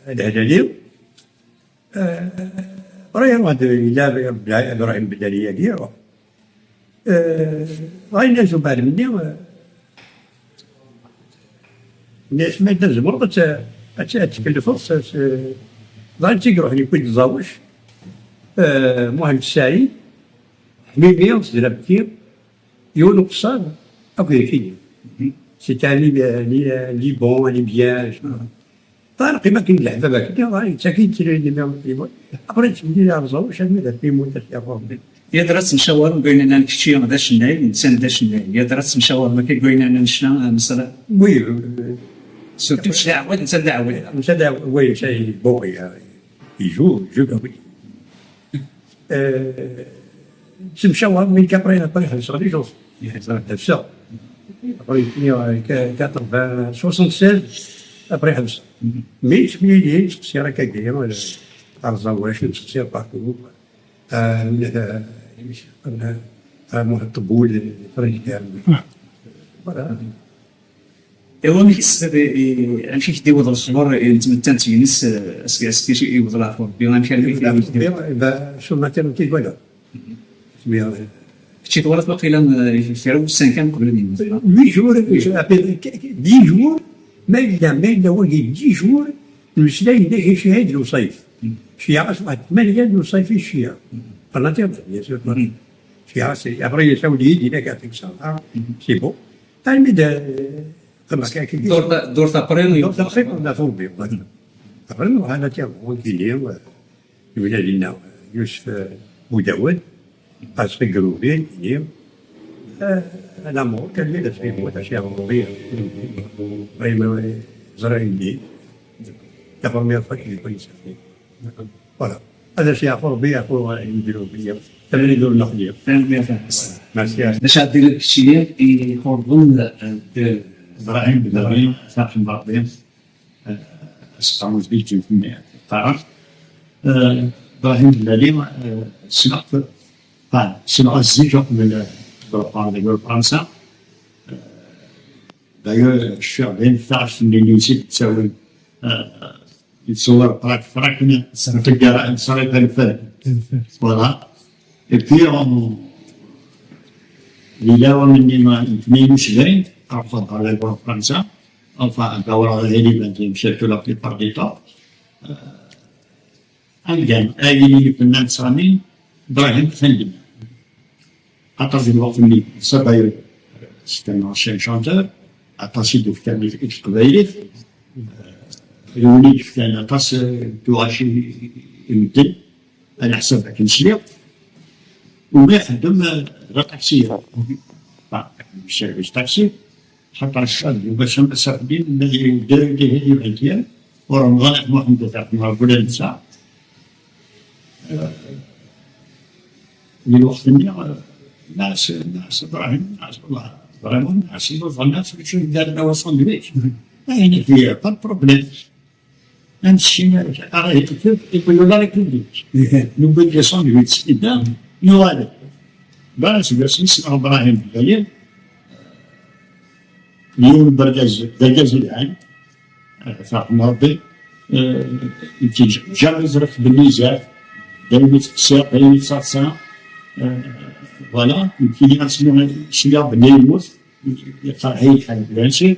Lehna-nni. Euh, après, iruḥ-d, yella Ibrahim Bedali-agi, iruḥ. Euh, dɣa yenna-as umbeɛd-nni, euh, yenna-as, ma yella tzemreḍ ad t-, ad t-, ad tkellfeḍ s, s, dɣa netta i iruḥen yewwi-d Ẓawec, euh, Muḥend Saɛid, Mimi, c'est la petite, yiwen uqeṣṣer, akk d akini. C'est un Lib-, un Li-, un Liban, un Libyen. Ṭarq, ima akken leḥbab akken, yettakin-d tira n yimi. Après, yettbeddil rẓaw, acu armi d akken yemmut, ad t-yaɣ Ṛebbi. Yadra tettemcawarem deg wayen nnan kečči d acennay, netta d acennay. Yadra tettemcawarem akka deg wayen nnan ccna, ah, Mesra. Oui, euh, surtout ccna d aɛwad, netta d aɛwad. Netta d aɛwad, oui, ça, il, bon, il, il joue, il joue, oui. Euh, Ttemcawarem, mais après, après, ḥebseɣ les gens. Ḥebseɣ. Après, fini, euh, qu-, quatre-vingts, soixante-seize, après, ḥebseɣ. Mais, mais, il est, c'est vrai qu'il y a, euh, Arzawash, c'est partout. Euh, euh, euh, euh, Mohamed Teboul, euh, voilà. Iwa, amek i s-, i, i, amek i k-d-iwweḍ lexbar i, n tmettant-ines, eh, ass-, ass-, ass-, i iwweḍ leɛfu Rebbi, amek armi i k-d-iwweḍ? Rebbi, eh ben, sur l'internet, voilà. Mais, euh, kečči twalaḍ waqila, eh, kra n wussan kan qbel ad yemmut, neɣ? Huit jours, à peu près, dix jours, ma yella, ma yella wagi dix jours, nmeslay-d cci-a d Lewṣayef. Cci-a, ɣas waḥed tmanya n Lewṣayef i cci-a. Par l'internet, bien sûr. Cci-a, c'est, après, yessawel-iyi-d, yenna-k, "Yeɛṭik ṣṣeḥḥa, c'est bon." Armi d, euh, qqimeɣ kan kiki. Ddurt, ddurt après, ddurt après, on a tombé, voilà. Après, on a tiré, on a gagné, euh, il y a Yusef, euh, Boudawed, parce que Grouvé, il y a, euh, un amour, qu'elle est de faire, moi, d'acheter un mauvais, euh, vraiment, euh, Israélien. La première fois que j'ai connu sa fille. Voilà. Ad as-yeɛfu Rebbi, yeɛfu, eh, imednuben, tamrint ur neqli. Tanemmirt a Ḥasan. Merci. D acu ara d-tiniḍ keččini i iqurben, eh, d Ibrahim Bedɛi, Faḥem Berdi, eh, aseqqamu d Biǧǧem fell-i qqareɣ. Eh, Ibrahim Bedɛi, eh, ssneɣ-t, enfin, ssneɣ-t zik uqbel, eh, ad ruḥeɣ deg Fransa. Eh, d'ailleurs, cfiɣ dayen taɣect-nni n Yusif ttawin, eh, Yettṣewwir Prag, Prag, taggara, Israël, Prag. Voilà. Et puis, on, yella wayen-nni n tnin u sebɛin, ruḥeɣ ɣer la Fransa, enfin, dawreɣ iban kan, surtout la plupart du temps. Euh, amdan, ayen i d-yenna Sami, Ibrahim atan dinna. Aṭas di lweqt-nni, Sabayo, c'est un ancien chanteur, aṭas i d-yefkan i teqbaylit, d win i d-yefkan aṭas, eh, tuɣac i, i, i medden, ɛla ḥsab akken sliɣ. U ma ixeddem, eh, d aṭaksi, enfin, service taxi, Xaṭer cad, bac am ass-a fell-i, nella di Diri, di Hidi Bɛedyan, u Remḍan At Muḥend, u Faṭma Gulal netta. Eh, di lweqt-nni, eh, nɛas, nɛas Ibrahim, nɛas, wallah, vraiment, nɛas, nɛas, nɛas, nɛas, nɛas, nɛas, nɛas, nɛas, Amskin, ara yekteb, yewwi la République. Newwi-d les sandwichs, yedda, yuɣal. Ba, seg wasmi ssneɣ Ibrahim Bedɛi, yiwen n urgaz, d argaz yelhan, eh, ferḥen Rebbi, eh, jamais ẓriɣ belli zaf, daymi teqsiḍ, daymi tettaḍsa, eh, voilà, nekkini asmi sliɣ belli yemmut, yeqreḥ-iyi lḥal, bien sûr,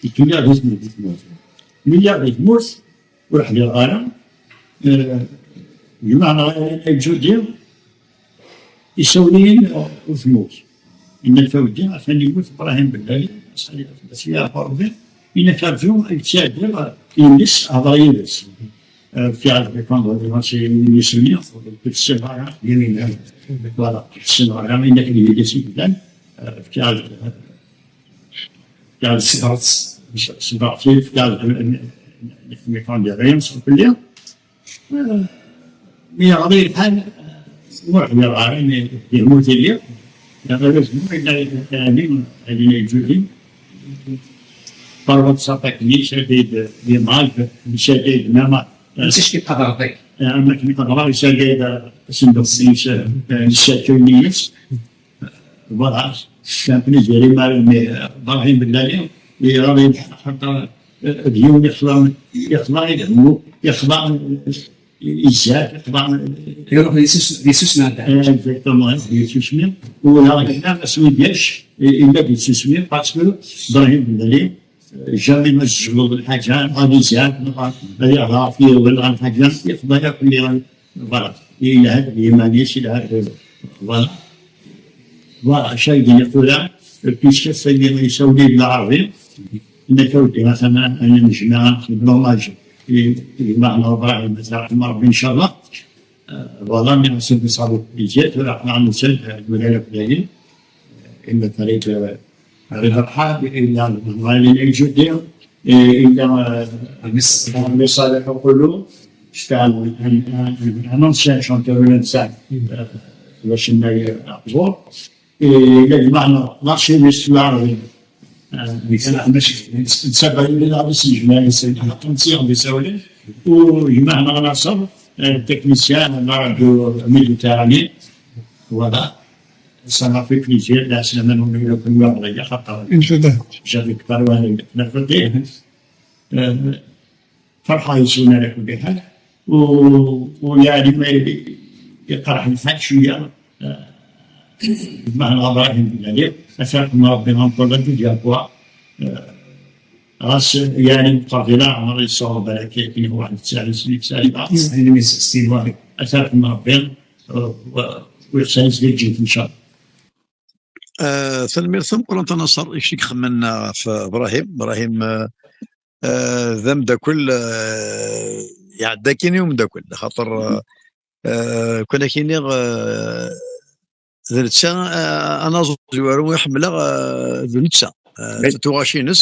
yekkini di tmurt, di tmurt. Mi lliɣ di tmurt, ur ḥdireɣ ara. Eh, gma-neɣ Judi, isawel-iyi-n, eh, ur temmut. Yenna-d, "A weddi, atan yemmut Ibrahim Bedɛi, ad yeɛfu Rebbi." Yenna-k, "Rǧu, ad yettɛeddi, eh, yelli-s, hder yid-s." Eh, fkiɣ-as répondre, c'est une émission, ur tessineḍ ara, voilà, ur tessineḍ ara, yenna-k, "D yelli-s i yellan." Eh, fkiɣ-as, eh, fkiɣ-as, sebɣeɣ-t, fkiɣ-as, eh, eh, eh, eh, fell-i. Mi yeɣli lḥal, ur ḥdireɣ ara, mi yemmut yelli. Yeɣli lḥal, yella yeɛni, yella yeǧǧuǧi. Parwa d sapak-nni, yessagay-d l'image, yessagay-d nama. Netta acu yeqqar ɣer dagi? Am akken i qedreɣ, yessagay-d asenduq-nni, yessakay-nni-ines. Voilà, c'est un plaisir. Imar-nni, Ibrahim Bedɛi, yeɣra yelḥa, xaṭer, eh, d yiwen yexḍa, yexḍa i lehmu, yexḍa, eh, i zzat, yexḍa, eh, iruḥ di sus-, di susmi, eh, exactement, di susmi. U la, la, asmi d-yac, eh, yella di susmi, parce que Ibrahim Bedɛi, eh, jamais ma tjebdeḍ lḥaǧa, neɣ di zzat, neɣ ad yeɣra ɣef yiwen, neɣ lḥaǧa, yexḍa yakk, voilà. Yelha-d d yiman-is, yelha-d, voilà. Voilà, acu ay d-yenna tura, puisque ass-agi yessawel-iyi-d Lɛerbi, yenna-k a weddi, atan ad nejmeɛ l'hommage i, i gma-nneɣ Ibrahim, ad t-yerḥem Ṛebbi, ncallah. Euh, voilà, merci de savoir plaisir, tura aql-aɣ nusa-d, euh, d wid ara d-yalin, euh, illa Farid, euh, Farid Rḥab, illa Lmali Nejudi, illa, euh, Messalah Okoulou, c'est un, un, un, un ancien chanteur de l'A N S A, euh, le chanteur Aqbur. Et là, il m'a lâché l'histoire, euh, euh, il s'est lâché. Ça va, il est là aussi, je vais essayer de raconter, on va essayer. Où il m'a lancé, euh, technicien, la radio Méditerranée. Voilà. Ça m'a fait plaisir. Là, c'est la même manière que nous, on va dire, attends, j'avais pas loin de la côté. Euh, Ferḥeɣ yes-wen ala kulli ḥal. U, u yeɛni ma yeqreḥ lḥal cwiya, eh, Mehna Ibrahim Bilali, ad t-yerḥem Rebbi encore la deuxième fois. Eh, ɣas yeɛni meqqer di leɛmer, yesɛa balak akken waḥed tesɛin snin, tesɛin, ad t-yerḥem Rebbi, eh, u, u yeɣṣel-it di lǧennet, ncallah. Eh, tanemmirt tameqqrant a Naṣer, i kečč i ixemmen ɣef Ibrahim. Ibrahim, eh, eh, d ameddakel, eh, iɛedda akkin i umeddakel, xaṭer, eh, eh, kan ak-iniɣ, eh, d netta, eh, anaẓur amezwaru i ḥemmleɣ, eh, d netta. Eh, tuɣac-ines,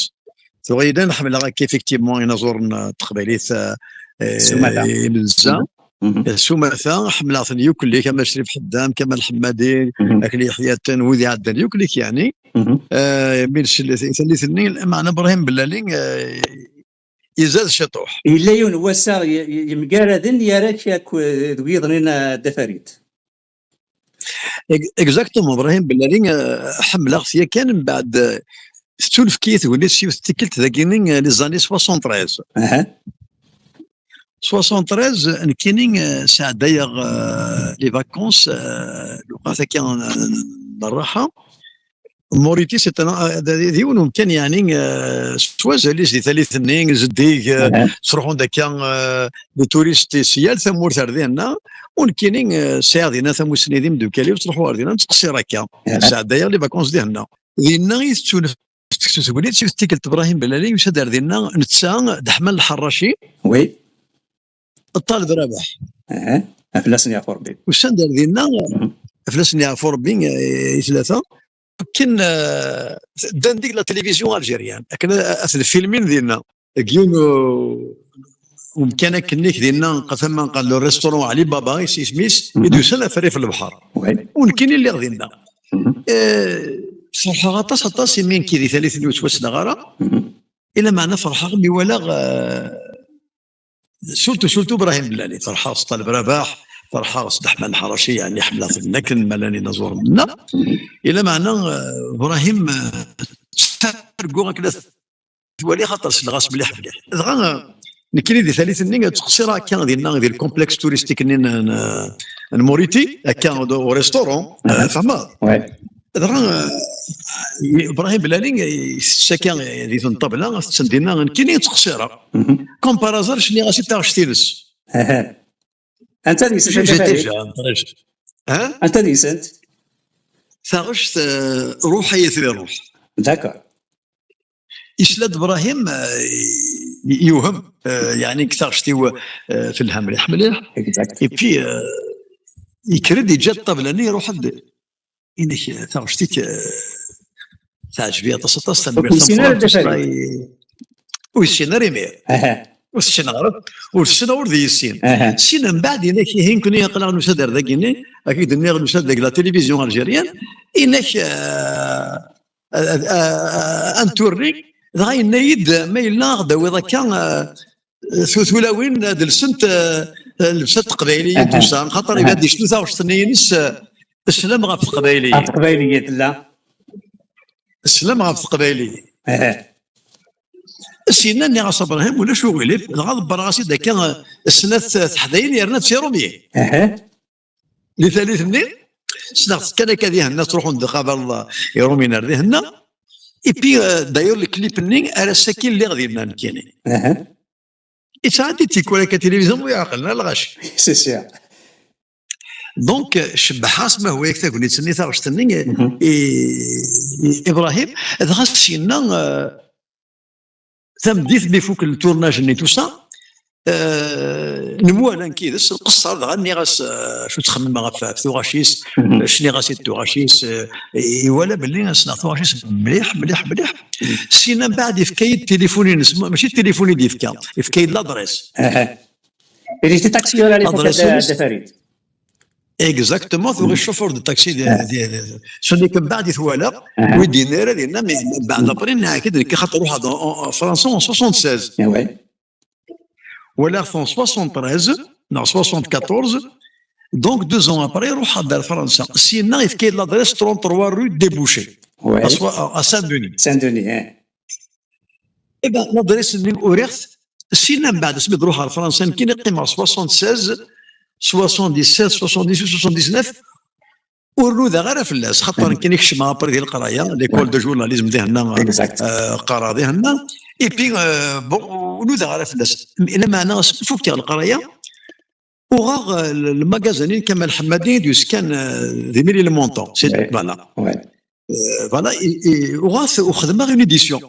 tuɣa-yi-d ḥemmleɣ akka, effectivement, inaẓuren, eh, n teqbaylit, eh, eh, s umata, i nenza. Mhm. S umata, ḥemmleɣ-ten yuklek, ama Crif Ḥeddam, Kamal Ḥemmadi, mhm, Akli Yeḥyaten, wid iɛeddan yuklek, yeɛni. Mhm. Eh, mi nsel i tallit-nni, meɛna Ibrahim Bellali, eh, izad ciṭuḥ. Yella yiwen n wassaɣ y-, y-, yemgaraden, yerra-k akk, eh, d wiyiḍ-nni n, eh, Dda Farid. Ex-, exactement, Ibrahim Bellali, eh, ḥemmleɣ-t yakan, mbeɛd, eh, tettunefk-iyi tegnit s yiwet n tikkelt dagini, eh, les années soixante-treize. Aha. Soixante-treize, nekkini, eh, sɛeddayeɣ, eh, les vacances, eh, lewqat akka n, n rraḥa. Moriti, c'est un, eh, d, d yiwen umkan, yeɛni, eh, s wazal-is di tallit-nni, zeddig, eh, aha, ttruḥun-d akka, eh, les touristes si yal tamurt ar dinna. U nekkini, eh, sɛiɣ dinna tamussni d imeddukal-iw, ttruḥuɣ ar dinna, nettqeṣṣir akka. Aha. Sɛeddayeɣ les vacances dihenna. Dinna i tettunefk tegnit s yiwet n tikkelt Ibrahim Bellali, yusa-d ar dinna, netta d Ḥman Lḥerraci. Oui. Ṭaleb Rabaḥ. Aha. Af lasen yeɛfu Rebbi. Usan-d ar dinna, mhm, af lasen yeɛfu Rebbi, eh, i tlata. Akken, eh, ddan deg la télévision algérienne. Akken, eh, ad ten-filmin dinna. Deg yiwen u-, umkan akken-nni dinna, ɣef tama n le restaurant Ali Baba, is-, isem-is, mhm, i d-yusan ɣef rrif n lebḥer. Oui. U nekkini lliɣ dinna. Mhm. Eh, ferḥeɣ aṭas, aṭas, imi nekki di tallit-nni ur ttwassneɣ ara. Mhm. I lameɛna ferḥeɣ mi walaɣ, eh, surtout, surtout Ibrahim Bellali. Ferḥeɣ s Ṭaleb Rabaḥ, ferḥeɣ s Dda Ḥman Lḥaraci, yeɛni ḥemmleɣ-ten akken ma llan inaẓuren-nneɣ. Mhm. I lameɛna, eh, Ibrahim, eh, ttarguɣ akken ad twali, xaṭer selleɣ-as mliḥ, mliḥ. Dɣa, eh, nekkini di tallit-nni, ttqeṣṣireɣ akka dinna, di le complexe touristique-nni n, n, n Moriti, akka au restaurant, eh, aha, tfehmeḍ? Ouais. Dɣa, eh, Ibrahim Bellali, eh, isett akka, eh, di tenṭabla, tetten dinna, nekkini ttqeṣṣireɣ. Mhm. Comme par hasard, cniɣ-as i taɣect-ines. Aha. Anta deg-sent? J'ai, j'ai déjà, très, hein? Anta deg-sent? Taɣect, eh, Ruḥ ay at Biruḥ. D'accord. Isla-d Ibrahim, eh, y-, yewhem, eh, yeɛni deg taɣect-iw, eh, telha mliḥ, mliḥ. Exact. Et puis, eh, yekker-d, yeǧǧa ṭṭabla-nni, iruḥ-d. Inek, eh, taɣect-ik, eh, teɛǧeb-iyi aṭas, aṭas, tanemmirt. Ur yessin ara Dda Farid. Ur yessin ara imir. Aha. Ur tessineɣ ara, ur tessineɣ, ur d yessin. Aha. Sin mbeɛd, inek, ihi, nekkni aql-aɣ nusa-d ar dagi-nni, ak-id-nniɣ nusa-d deg la télévision algérienne, inek, eh, ad, ad, ad, ad turri, dɣa yenna-yi-d ma yella aɣ-d-tawiḍ akka, eh, tu-, tulawin ad lsent, eh, llebsa n teqbayliyin, aha, tusa, xaṭer, aha, ibad yecnu taɣect-nni-ines, eh, sslam ɣef teqbayliyin. Ɣef teqbayliyin tella. Sslam ɣef teqbayliyin. Aha. Syenna nniɣ-as Ibrahim, ulac uɣilif, dɣa ḍebbreɣ-as-id akka, eh, snat, eh, teḥdayin yerna d tiṛumyin. Aha. Di tallit-nni, ssneɣ-tt kan akka dihenna, ttruḥun-d qabel, eh, iṛumyen ar dihenna. Et puis, euh, d'ailleurs, le clip-nni, ar ass-agi lliɣ dinna nekkini. Aha. Yettɛeddi-d tikwal akka tilivizyu, ur iɛqel ara lɣaci. C'est sûr. Donc, eh, cebḥeɣ-as ma hwa-yak tagnit-nni, taɣect-nni, eh, i, i Ibrahim, dɣa syenna, eh, tameddit mi fuk le tournage-nni, tout ça, eh, nemwala nekk yid-s, nqeṣṣer, dɣa nniɣ-as, eh, acu ttxemmimeɣ ɣef, ɣef tuɣac-is, cniɣ-as i tuɣac-is, eh, iwala belli ssneɣ tuɣac-is mliḥ, mliḥ, mliḥ. Syenna mbeɛd yefka-yi-d tilifun-ines, ma-, mačči tilifun i d-yefka, yefka-yi-d l'adresse. Il était taxieur à l'époque, l'adresse-ines. Exactement, tura chauffeur de taxi, de, de, de, celui que mbeɛd i twala, wi d-yenna ara dinna, mais mbeɛd après, nniɣ-ak-id nekk, xaṭer ruḥeɣ en, en, en France en soixante-seize. Walaɣ-t en soixante-treize, neɣ soixante-quatorze, donc deux ans après, ruḥeɣ-d ar Fransa. Syenna, yefka-yi-d l'adresse trente-trois rue Débouché, à Soi-, à, à Saint-Denis. Saint-Denis, hein. Eh ben, l'adresse-nni uriɣ-t, syenna mbeɛd asmi d-ruḥeɣ ar Fransa, nekkini qqimeɣ soixante-seize, soixante-dix-sept, soixante-dix-huit, soixante-dix-neuf, ur nudaɣ ara fell-as, xaṭer nekkini kecmeɣ après di leqraya, l'école de journalisme dihenna, euh, qqareɣ dihenna, et puis, euh, bon, ur nudaɣ ara fell-as. Lameɛna asmi fukkeɣ leqraya, uɣeɣ, euh, le, le magasin n Kamal Ḥemmadi i d-yuskan, euh, di Mille et le Montant. C'est, voilà. Euh, voilà, et, et uɣeɣ-t, u xedmeɣ une édition.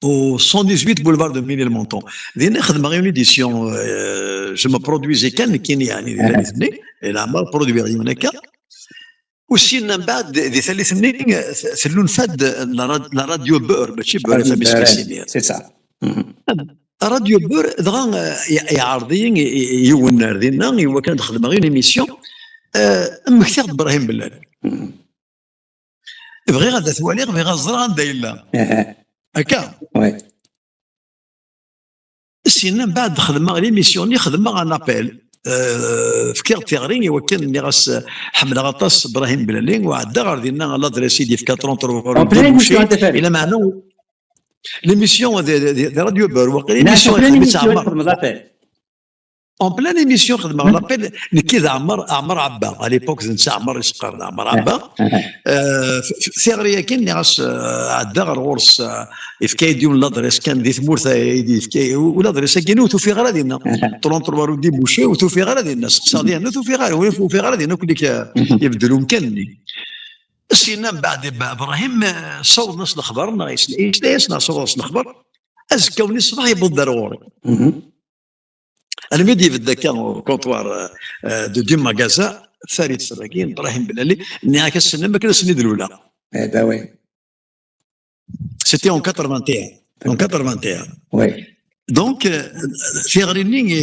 Au cent dix-huit boulevard de Mille et le Montant. Dinna xedmeɣ une édition, euh, je me produisais kan nekkini, yeɛni, di tallit-nni, leɛmer produiɣ yiwen akka. U syenna mbeɛd, di tallit-nni, t-, tennulfa-d la rad-, la radio Beurre, mačči Beurre F M, c'est ça. Radio Beurre, dɣa, euh, ye-, yeɛreḍ-iyi, i, i, yiwen ar dinna, i wakken ad xedmeɣ une émission, euh, mmektiɣ-d Brahim Bellal. Bɣiɣ ad t-waliɣ, bɣiɣ ad ẓreɣ anda yella. Akka. Syenna mbeɛd xedmeɣ l'émission-nni, xedmeɣ un appel. Euh, fkiɣ-d tiɣri i wakken nniɣ-as, euh, ḥemmleɣ aṭas Brahim Bellali, u ɛeddaɣ ɣer dinna, l'adresse i d-yefka trente-trois rue Débouché. Lameɛna, l'émission de, de, de, de Radio Beurre, waqila l'émission, en pleine émission xedmeɣ l'appel. En pleine émission xedmeɣ l'appel, nekki d Ɛmer, Ɛmer Ɛebba. À l'époque, d netta Ɛmer i s-qqaren, Ɛmer Ɛebba. Euh, f-, f-, tiɣri-agi, nniɣ-as, euh, ɛeddaɣ ɣer ɣur-s, euh, yefka-yi-d yiwen l'adresse kan di tmurt, euh, i d-yefka, u, u l'adresse-agi ur t-ufiɣ ara dinna. Trente-trois rue Débouché, ur t-ufiɣ ara dinna. Seqsaɣ dihenna, ur t-ufiɣ ara, ur t-ufiɣ ara dinna, akk-nni, euh, ibeddel umkan-nni. Syenna mbeɛd Ibrahim, euh, sawḍen-as lexber, neɣ yesla-, yesla-as, neɣ sawḍen-as lexber. Azekka-nni ṣṣbeḥ yewweḍ-d ar ɣur-i. Almi d-ibedd akka au comptoir, euh, euh, de, du magasin, Farid Serragin, Brahim Bellali, nniɣ-ak ass-nni, akken ass-nni d-luleɣ. Eh ben oui. C'était en quatre-vingt-un. En quatre-vingt-un. Oui. Donc, euh, tiɣri-nni, i,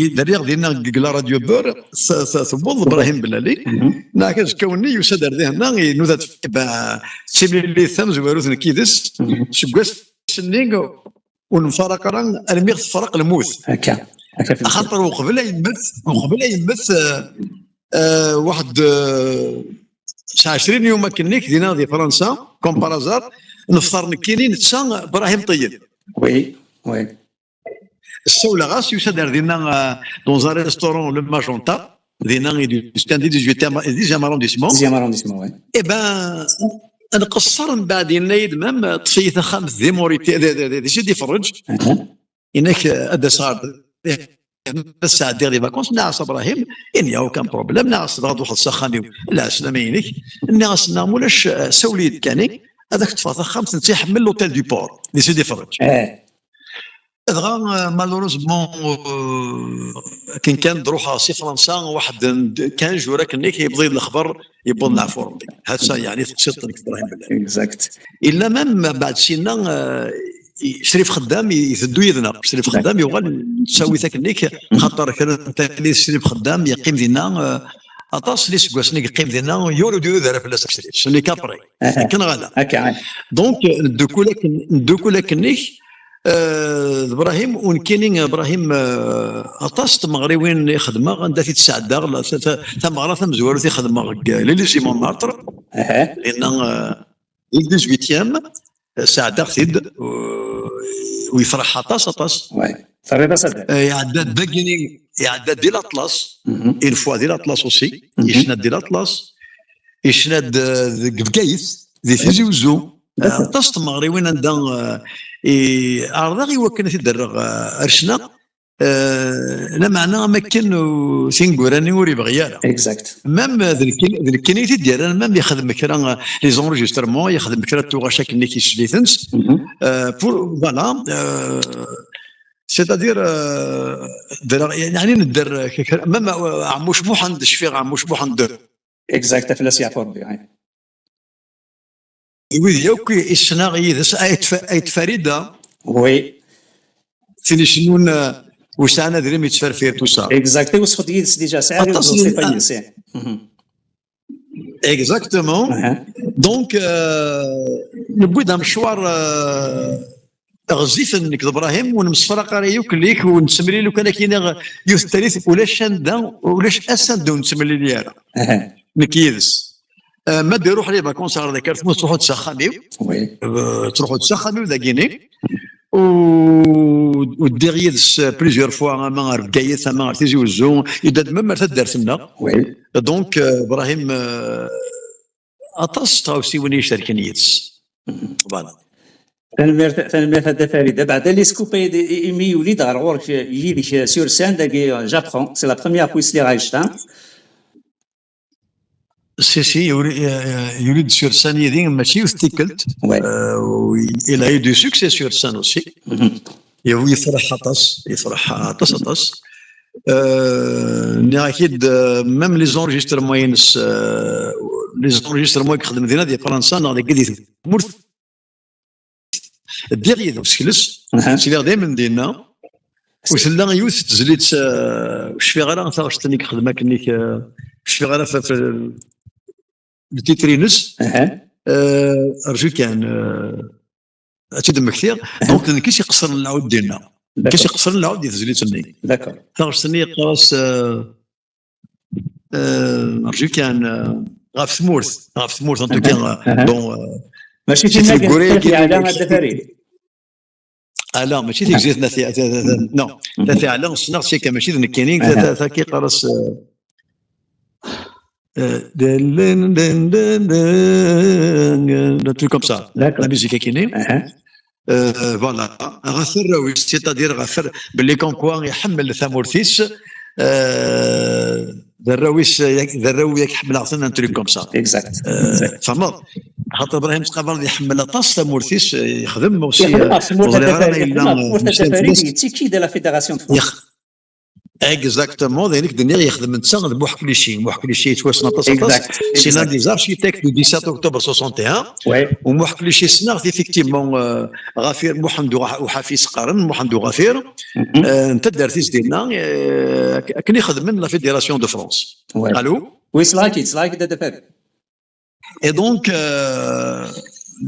i d-rriɣ dinna deg la radio Beurre, t-, t-, tewweḍ Brahim Bellali, nniɣ-ak azekka-nni yusa-d ar dihenna, inuda-d, ben, d timlilit tamezwarut nekk yid-s, seg wass-nni, ur nemfaraq ara almi ɣ-tefreq lmut. Akka. Akka. Axaṭer uqbel ad yemmet, uqbel ad yemmet, euh, euh, waḥed, euh, tesɛa ɛecrin yum akken-nni, dinna di Fransa, comme par hasard, nefṭer nekkini, netta, Brahim Ṭeyyeb. Oui, oui. Ssawleɣ-as, yusa-d ar dinna, euh, dans un restaurant, le Magenta. Dinna i d-yeskan di dix-huitième, dixième arrondissement. Dixième arrondissement, oui. Eh ben, nqeṣṣer mbeɛd, yenna-yi-d même, ṭṭef-iyi taxxamt di Moriti, di, di, di, di Sidi Ferrej. Yenna-k, eh, ad d-aseɣ ɣer, ad sɛeddiɣ les vacances, nniɣ-as Ibrahim, il n'y a aucun problème, nniɣ-as tebɣa ad truḥeḍ s axxam-iw, lɛeslama-inek. Nniɣ-as, nniɣ, ma ulac, eh, sawel-iyi-d kan, ad ak-ṭṭfeɣ taxxamt, netta iḥemmel l'hôtel du Port, di Sidi Ferrej. Dɣa, euh, malheureusement, euh, akken kan d-ruḥeɣ si Fransa, waḥed n quinze jours akken-nni, yewweḍ-iyi-d lexber, yewweḍ leɛfu Rebbi. Ha-tt-a, yeɛni, teqsiḍt nekk d Ibrahim Bellal. Exact. Illa même, mbeɛd syenna, euh, i-, Crif Xeddam i-, iteddu yid-neɣ. Crif Xeddam yuɣal, nettawi-t akken-nni, xaṭer kra n tallit Crif Xeddam yeqqim dinna, euh, aṭas n yiseggasen i yeqqim dinna, ur d-yuder ara fell-as Crif. Ce n'est qu'après. Akka neɣ ala? Akka. Donc, euh, neddukul akken, neddukul akken-nni, Euh, d Ibrahim, u nekkini, Ibrahim, euh, aṭas n tmeɣriwin i xedmeɣ, anda t-id-sɛeddaɣ, la, ta-, ta-, tameɣra tamezwarut i xedmeɣ deg l'Élysée Montmartre, dinna, euh, di dix-huitième, euh, sɛeddaɣ-t-id, euh, u yefreḥ aṭas, aṭas. Ouais. Terriḍ-as adal. Euh, iɛedda-d dagini, iɛedda-d di l'Atlas, une fois di l'Atlas aussi, yecna-d di l'Atlas, yecna-d, euh, deg Bgayet, di Tizi Uzzu. Aṭas n tmeɣriwin anda, eh, i, ɛerḍeɣ i wakken ad t-id-rreɣ, eh, ar ccna. Euh, lameɛna am akken, uh, tineggura-nni ur yebɣi ara. Exact. Même, uh, d nekkini, d nekkini i t-id-yerran, même yexdem kra, uh, les enregistrements, yexdem kra n tuɣac akken i k-isel-itent. Mhm. Euh, pour, voilà, euh, c'est-à-dire, euh, d-, yeɛni nedder, uh, kra, même, uh, Ɛemmuc Muḥend, cfiɣ Ɛemmuc Muḥend. Exact, fell-as yeɛfu Rebbi, ouais. I wid yakk i ssneɣ yid-s, Ayt Fa-, Ayt Farida. Oui. Tin icennun, uh, ur sɛan adrim yettferfir, tout ça. Exact, i wesfeḍ yid-s déjà, sɛiɣ yiwet n lṣifa yid-s, eh. Mhm. Exactement. Aha. Donc, euh, newwi-d amecwar, euh, ɣezzif nekk d Ibrahim, ur nemsefraq ara yakk, ur nettemlili kan, akken i ɣ-, yiwet n tallit, ulac anda, ulac ass anda ur nettemlili ara. Aha. Nekk yid-s. Euh, ma d-iruḥ les vacances ɣer dagi ar tmurt, ttruḥu-d s axxam-iw. Oui. Euh, ttruḥu-d s axxam-iw dagini. U, u ddiɣ yid-s, euh, plusieurs fois, ama ɣer Bgayet, ama ɣer Tizi Wezzu, yedda-d même ar taddart-nneɣ. Oui. Donc, euh, Ibrahim, euh, aṭas n tɣawsiwin i icerken yid-s. Mhm. Voilà. Tanemmirt, tanemmirt a Dda Farid. Beɛda les coups, imi yuli-d ɣer ɣur-k, yid-k sur scène dagi, j'apprends. C'est la première fois i sliɣ ɣef wannect-a. Si, si, yuli-, euh, yuli-d sur scène yid-i, mačči yiwet n tikkelt. Ouais. Euh, il a eu du succès sur scène aussi. Mhm. Yefreḥ aṭas, yefreḥ aṭas, aṭas. Euh, nniɣ-ak-id, euh, même les enregistrements-ines, euh, les enregistrements i yexdem dinna di Fransa neɣ dagi di tmurt, ddiɣ yid-s sekles, aha, sliɣ daymen dinna. U tella yiwet n tezlit, euh, ur cfiɣ ara taɣect-nni i yexdem akken-ik, euh, ur cfiɣ ara f-, f-, le titre-ines. Aha. Euh, rju kan, euh, ad tt-id-mmektiɣ. Aha. Donc, d nekk i s-iqeṣṣren lɛud dinna. D'accord. Nekk i s-iqeṣṣren lɛud di tezlit-nni. D'accord. Taɣect-nni yeqqar-as, euh, euh, rju kan, euh, ɣef tmurt, ɣef tmurt, en tout cas, aha, euh, aha, bon, euh, mačči si tin-agi n Tigzi Ɛla, a Dda Farid. Ala, mačči Tigzi n At Ɛla, non. Mhm. At Ɛla, ssneɣ-tt akka, mačči d nekkini, aha, ta, ta, ta, ki qqar-as, euh, euh, un truc comme ça. D'accord. La musique akini. Aha. Euh, voilà. Ɣef arraw-is, c'est-à-dire ɣef ar-, belli comme quoi iḥemmel tamurt-is, euh, d arraw-is, yak-, d arraw yak ḥemmleɣ-ten, un truc comme ça. Exact. Euh, exact. Tfehmeḍ? Xaṭer Ibrahim Tqabared iḥemmel aṭas tamurt-is, yexdem aussi, yexdem, euh, ɣef tmurt, ur ẓriɣ ara ma yella, yexdem ɣef tmurt, euh, At Farid, yettiki-d à la Fédération de France. Exactement, d ayen i k-d-nniɣ, yexdem netta d Muḥ Klici. Muḥ Klici yettwassen aṭas, aṭas. Exact, exact. C'est l'un des architectes du dix-sept octobre soixante et un. Ouais. U Muḥ Klici ssneɣ-t, effectivement, euh, Ɣafir, Muḥend Uɣa-, Uḥafi s-qqaren, Muḥend Uɣafir. Mhm. Euh, n taddart-is dinna, euh, ak-, akken i xedmen la Fédération de France. Ouais. Allô? Oui, ssneɣ-k-id, ssneɣ-k-id a Dda Farid. Et donc, euh,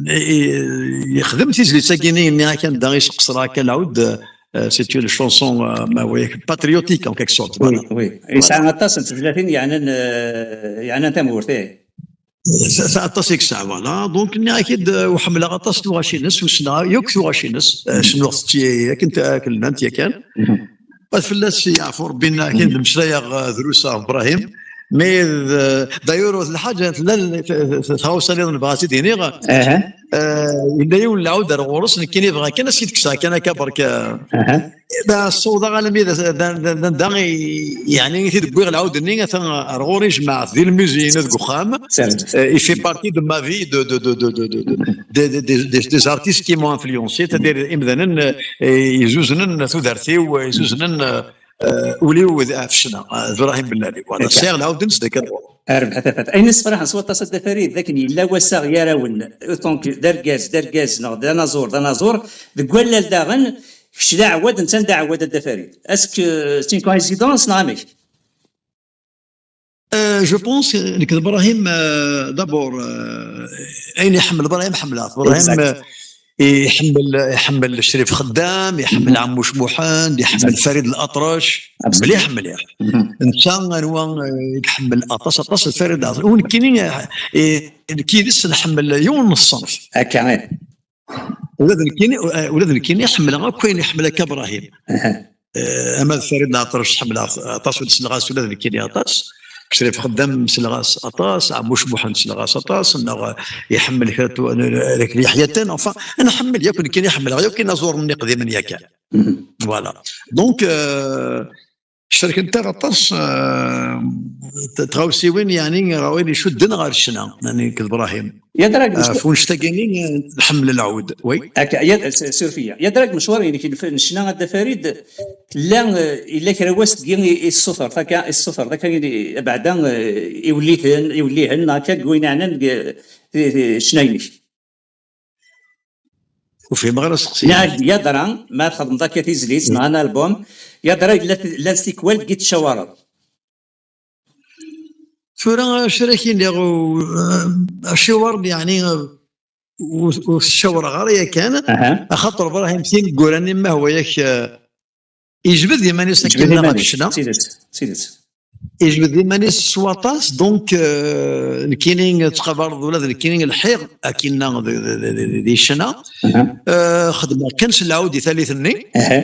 i-, i-, yexdem tizlit-agi-nni, nniɣ-ak anda i s-qeṣṣreɣ akka lɛud, euh, c'est une chanson, euh, ma oui, patriotique en quelque sorte. Oui, voilà. Oui. Voilà. Yesɛa aṭas n tezlatin yeɛnan, euh, yeɛnan tamurt, eh. Sa, sa aṭas i yesɛa, voilà. Donc, nniɣ-ak-id, euh, u ḥemmleɣ aṭas tuɣac-ines, u ssneɣ yakk tuɣac-ines, euh, cennuɣ-tt akken, akken llant yakan. Mhm. Ad fell-as yeɛfu Rebbi, akken d-mmeslayeɣ, eh, drus ɣef Ibrahim. Mais, eh, d'ailleurs, d lḥaǧa, tella l-, t-, t-, tɣawsa nniḍen bɣiɣ ad tt-id-iniɣ. Aha. Eh, yella yiwen n lɛud ar ɣur-s, nekkini bɣiɣ kan ad s-t-id-kkseɣ kan akka berka. Aha. Da ssawḍeɣ almi d, d, d, d, d anda i, yeɛni, i t-id-wwiɣ lɛud-nni, atan ar ɣur-i, jemɛeɣ-t di lmusée-inu deg uxxam. Certes. Euh, il fait partie de ma vie de, de, de, de, de, de, de, de, de, des, des artistes qui m'ont influencé, c'est-à-dire imdanen, euh, yezuznen tudert-iw, yezuznen, euh, euh, ul-iw d, ɣef ccna, euh, d Ibrahim Bellali. Voilà. D'accord. Sɛiɣ lɛud-nnes d akken. Rbeḥ a tafat. Ayen issefraḥen s waṭas a Dda Farid, d akken yella wass-a gar-awen, donc d argaz, d argaz, neɣ d anaẓur, d anaẓur, deg wallal daɣen, kečč d aɛewwad, netta d aɛewwad a Dda Farid. Est-ce que c'est une coïncidence, neɣ amek? Euh, je pense, euh, nekk d Ibrahim, euh, d'abord, euh, ayen iḥemmel Ibrahim, ḥemmleɣ-t. Ibrahim, exact. Euh, iḥemmel, iḥemmel Crif Xeddam, iḥemmel, mhm, Ɛemmuc Muḥend, iḥemmel, exact, Farid Laṭrac. Absolument. Mliḥ, mliḥ. Mhm. Netta, anwa, euh, i iḥemmel aṭas, aṭas d Farid Laṭrac. U nekkini, euh, eh, nekk yid-s nḥemmel yiwen n ṣṣenf. Akka, eh. Ula d nekkini, ula d nekkini ḥemmleɣ akk ayen iḥemmel akka Ibrahim. Aha. Eh, ama d Farid Laṭrac ḥemmleɣ aṭas, ur d-selleɣ-as ula d nekkini aṭas. Crif Xeddam selleɣ-as aṭas, Ɛemmuc Muḥend selleɣ-as aṭas, neɣ iḥemmel kra n tu-, Yeḥya Ten, enfin, nḥemmel yakk nekkini, ḥemmleɣ yakk inaẓuren iqdimen yakan. Voilà. Donc, euh, cerkent-aɣ aṭas, euh, t- tɣawsiwin, yeɛni, ɣer wayen icudden ɣer ccna, yeɛni, nekk d Ibrahim. Yadrag, ɣef wannect-agi-nni, euh, nḥemmel lɛud. Oui. Akka, ya, s- surfiya. Yadrag, mecwar-inek n f- n ccna, a Dda Farid, tella, euh, yella kra wass deg i i tessuter, taka, i tessuter, taka, i- abeɛda, euh, iwelliten, iwellihen, neɣ akka, deg wayen yeɛnan deg, euh, di- di- ccna-inek? Ur fhimeɣ ara aseqsi. Neɣ yadra, ma txedmeḍ akka tizlit, neɣ un album, yadra llant, llant tikwal deg i tcawareḍ. Tura, acu ara k-iniɣ, u- aciwaṛ, yeɛni, ur ur t-ccawreɣ ara yakan, Aha. Axaṭer Ibrahim, tineggura-nni, ma hwa yak, eh, yejbed iman-is akken neɣ ɣef ccna. D tidet, d tidet. Yejbed iman-is s waṭas, donc, euh, nekkini ttqabareḍ ula d nekkini lḥiɣ akinna di, di, di, di, di ccna. Aha. Euh, xedmeɣ kan s lɛud di talit-nni. Aha.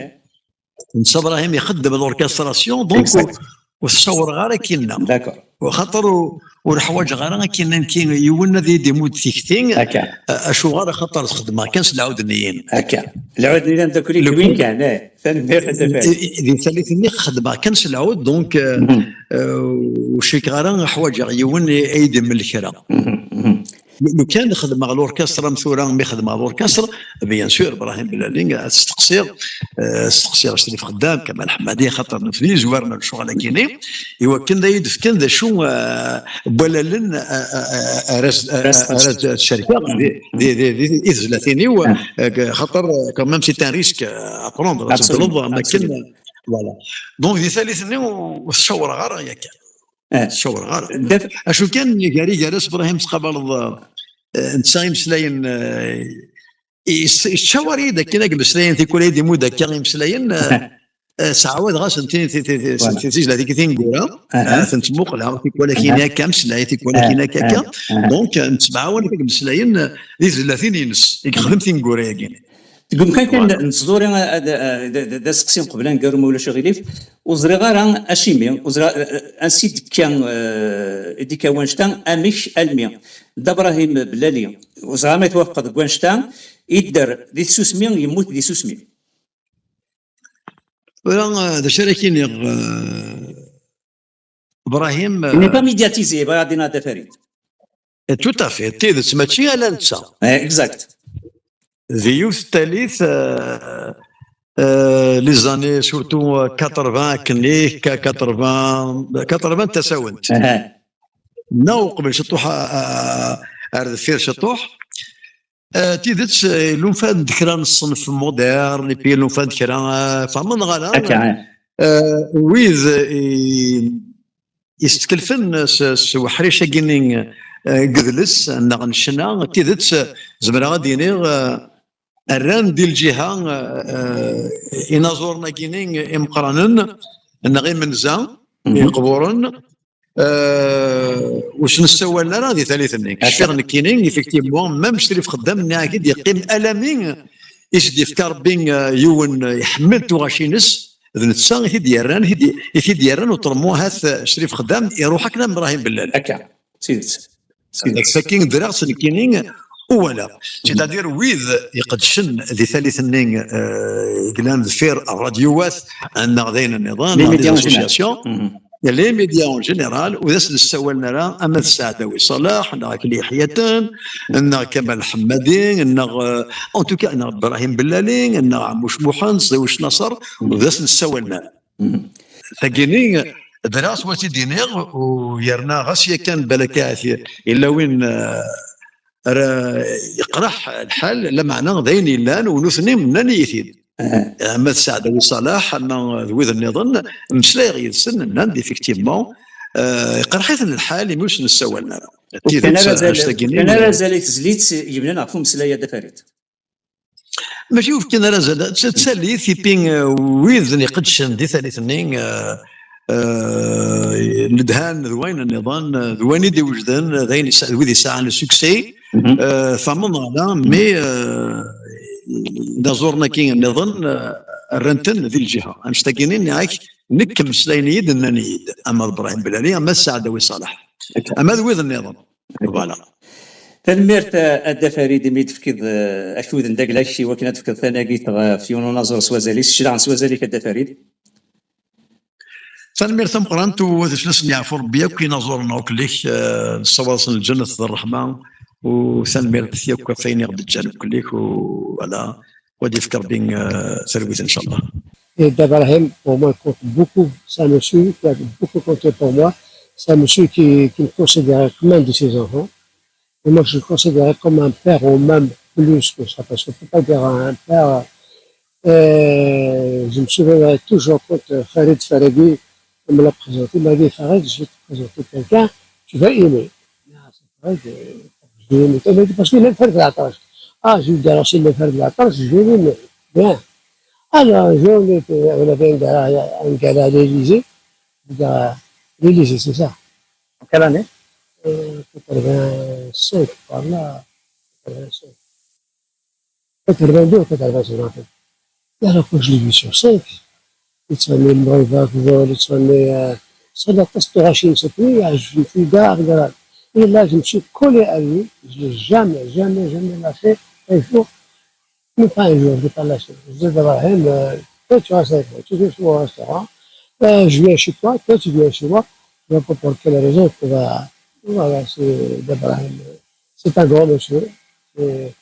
Netta Ibrahim ixeddem l'orchestration, donc Exact. Ur, ur ssawreɣ ara akinna. D'accord. Axaṭer ur, ur ḥwaǧeɣ ara akinna nekki yiwen ad yi-d-imudd tikti. Akka. A- Acuɣer? Axaṭer xedmeɣ kan s lɛud-nniyin. Akka. Lɛud-nni d amdakkel-ik win kan, eh. Tanemmirt a Dda Farid. Di talit-nni xedmeɣ kan s lɛud, donc, euh, Mhm. Euh, ur cikkeɣ ara ḥwaǧeɣ yiwen ay d-imel kra. Mhm, mhm. Lu kan xedmeɣ l'orchestre am tura, mi xedmeɣ l'orchestre, bien sûr, Ibrahim Bellali, ad testeqsiḍ, euh, steqsiɣ Crif Xeddam, Kamal Ḥemmadi, xaṭer nutni zwaren lecɣal-agi-nni, i wakken d ay d-fken d acu, euh, n wallalen, euh, euh, euh, ara s- euh, ara s- ara s-, cerkeɣ di, di, di, di, i tezlatin-iw, euh, xaṭer, euh, quand même, c'est un risque, euh, à prendre, ad tbeddleḍ, am akken, voilà. Donc, di talit-nni ur, ur ssawreɣ ara yakan. Eh. Ssawreɣ ara. Acu kan, gar igar-as Ibrahim, tqabaleḍ, eh, netta imeslayen, eh, is- yessawar-iyi-d akken ad imeslayen tikwal ay d-imudd akka imeslayen, eh, eh, sɛawadeɣ-asen tin- ti- ti- ti- Voilà. ti- tizlatin tineggura, Aha. Eh, tent-muqleɣ, tikwal akkin Aha. Akka, ameslay, tikwal akkin Aha. Akka, akka. Aha. Donc, eh, nettemɛawan akka imeslayen, eh, di tezlatin-ines, i yexdem tineggura-agi. Deg umkan kan n tẓuri, ad, ad, ad, ad aseqsi qbel aneggaru, ma ulac aɣilif, ur ẓriɣ ara acimi, ur ẓriɣ, eh, eh, ansi d-tekka, eh, i d-ikka wanect-a, amek almi Dda Brahim Bellali, ur ẓriɣ ma yettwafeq deg wanect-a, idder di tsusmi, yemmut di tsusmi. Tura, eh, d acu ara k-iniɣ, eh, Ibrahim, eh, il n'est pas médiatisé, bɣiɣ ad d-iniɣ Dda Farid. Eh, tout à fait, d tidet, mačči ala netta. Eh, exact. Di yiwet n tallit, eh, eh, les années, surtout, eh, quatre-vingts, akken-ik, quatre-vingts, quatre-vingts tasawent. Aha. Neɣ uqbel ciṭuḥ, eh, eh, ar deffir ciṭuḥ. Eh, tidet, eh, lunfan-d kra n ṣṣenf moderne, et puis lunfan-d kra, eh, fehmeḍ neɣ ala? Akka, eh. Eh, wid, eh, yeskelfen s, s uḥric-agi-nni, eh, n yedles neɣ n ccna, tidet, eh, zemreɣ ad d-iniɣ, eh, rran di lǧiha, eh, eh, inaẓuren-agi-nni imeqqranen neɣ imenza, Mhm. Iqburen, eh, ur s-nessawalen ara di talit-nni. Akka. Cfiɣ nekkini, effectivement, même Crif Xeddam, nniɣ-ak-id, yeqqim alami i s-d-yefka Rebbi, eh, yiwen, eh, iḥemmel tuɣac-ines, d netta i t-id-yerran, i t-id-, i t-id-yerran uṭremmu, ahat, eh, Crif Xeddam iruḥ akken am Ibrahim Bellal. Akka, d tidet. D tidet. Sakin ddreɣ-tt nekkini uwala. C'est-à-dire wid iqeddcen di talit-nni, eh, i yellan deffir rradyuwat, neɣ d ayen nniḍen, Les neɣ des médias en général. Associations, Mhm. Les médias en général, ur as-nessawalen ara ama d Saɛdawi Ṣaleḥ, neɣ Akli Yeḥyaten, neɣ Kamal Ḥemmadi, neɣ, euh, en tout cas, neɣ Ibrahim Bellali, neɣ Ɛemmuc Muḥend, Ẓiwec Naṣer, ur as-nessawalen ara. Mhm. Tagini, dra s wat id-iniɣ, u yerna ɣas yakan balak ahat yella win, euh, ara yeqreḥ lḥal, lameɛna d ayen yellan, u nutni nnan-iyi-t-id. Aha. Ama d Saɛdawi Ṣaleḥ, ama d wid nniḍen, mmeslayeɣ yid-sen, nnan-d, effectivement, eh, iqerḥ-iten lḥal, imi ur s-nessawalen ara. Ur fkan ara azal, ur fkan ara azal i tezlit yebnan ɣef umeslay-a, Dda Farid. Mačči ur fkan ara azal, d, d tallit, et puis, eh, wid n iqeddcen di tallit-nni, eh, eh, nedhan d wayen nniḍen, d wayen i d-iwejden, d ayen yesɛa, d wid yesɛan le succès, Mhm. Eh, tamaḍ neɣ ala, mais, eh, d aẓuren-agi nniḍen, eh, rran-ten di lǧiha. Annect-agi-nni nniɣ-ak, nekk mmeslayen-iyi-d, nnan-iyi-d, ama d Ibrahim Bellali, ama d Saɛdawi Ṣaleḥ, ama d wid nniḍen. Voilà. Tanemmirt, a Dda Farid, imi d-tefkiḍ, eh, akud n dagla kečč i wakken ad tefkeḍ tanagit ɣef yiwen unaẓur s wazal-is. Cclaɣem s wazal-ik, a Dda Farid. Tanemmirt tameqqrant, u ad fell-asen yeɛfu Rebbi akk inaẓuren akk-llik, eh, nessawaḍ-asen lǧennet d ṛṛeḥma, u tanemmirt akk ɣef wayen i ɣ-d-ǧǧan akk-llik, u ala, u ad yefk Rebbi, eh, talwit, ncallah. Et Dda Brahim, pour moi, il compte beaucoup. C'est un monsieur qui a beaucoup compté pour moi. C'est un monsieur qui, qui me considère comme un de ses enfants. Et moi, je le considère comme un père ou même plus que ça, parce qu'on ne peut pas dire un père. Euh, je me souviendrai toujours quand, euh, Farid Faragui me l'a présenté, il m'a dit: « Farid, je vais te présenter quelqu'un, tu vas aimer. » Ah, c'est vrai que je vais aimer. Il m'a dit, parce qu'il aime faire de la tâche. Ah, je lui ai dit, alors, s'il aime faire de la tâche, je vais l'aimer. Bien. Alors, un jour, on était, on avait un gala, un gala à l'Élysée. Un gala à l'Élysée, c'est ça. En quelle année ? Euh, quatre-vingt-cinq, par là. Quatre-vingt-cinq. Quatre-vingt-deux ou quatre-vingt-cinq, je me rappelle. Et alors, quand je l'ai vu sur scène, il se met le mauvais, il se met, euh, ça l'a restauré, je me suis dit, ah, je suis gars, gars. Et là, je me suis collé à lui. Je l'ai jamais, jamais, jamais lâché. Un jour, même pas un jour, je l'ai pas lâché. Je dis, Ibrahim, euh, toi, tu restes avec moi. Tu viens chez moi au restaurant. Euh, je viens chez toi, toi, tu viens chez moi. Je vois pas pour quelle raison tu vas, voilà, c'est Ibrahim. C'est un grand monsieur. Et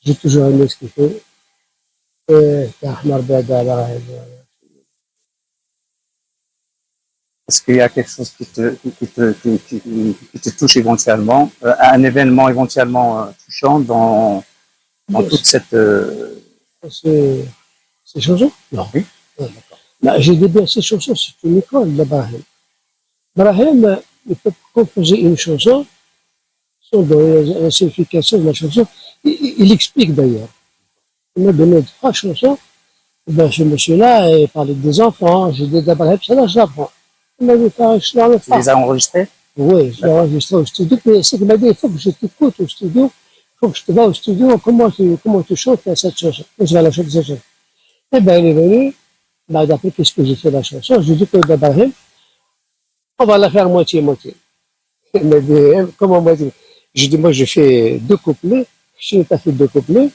j'ai toujours aimé ce qu'il fait. Et c'est Ahmar Bada, Ibrahim. Est-ce qu'il y a quelque chose qui te, qui te, qui, qui, qui te touche éventuellement, euh, un événement éventuellement, euh, touchant dans, dans toute cette, euh, c'est, c'est chansons ? Non. Oui. Ouais. Bah, j'ai dit bien ces chansons, c'est une école, d'Ibrahim. Ibrahim, euh, il peut composer une chanson, sans donner la, la signification de la chanson. Il, il, il explique d'ailleurs. Il m'a donné trois chansons. Ben, ce monsieur-là, il parlait des enfants. J'ai dit, d'abord, ça, ça prend. Il m'a dit, ça, je l'ai pas. Tu les as enregistrés ? Oui, je l'ai enregistré au studio. Puis, c'est qu'il m'a dit, il faut que je t'écoute au studio. Il faut que je te vois au studio. Comment tu, comment tu chantes cette chanson ? Moi, je vais la chanter, cette chanson. Eh ben, il est venu. Ben, d'après qu'est-ce que j'ai fait la chanson, je lui ai dit que d'abord, on va la faire moitié-moitié. Il m'a dit, comment moitié ? Je dis, moi, je fais deux couplets. Je n'ai pas fait deux couplets.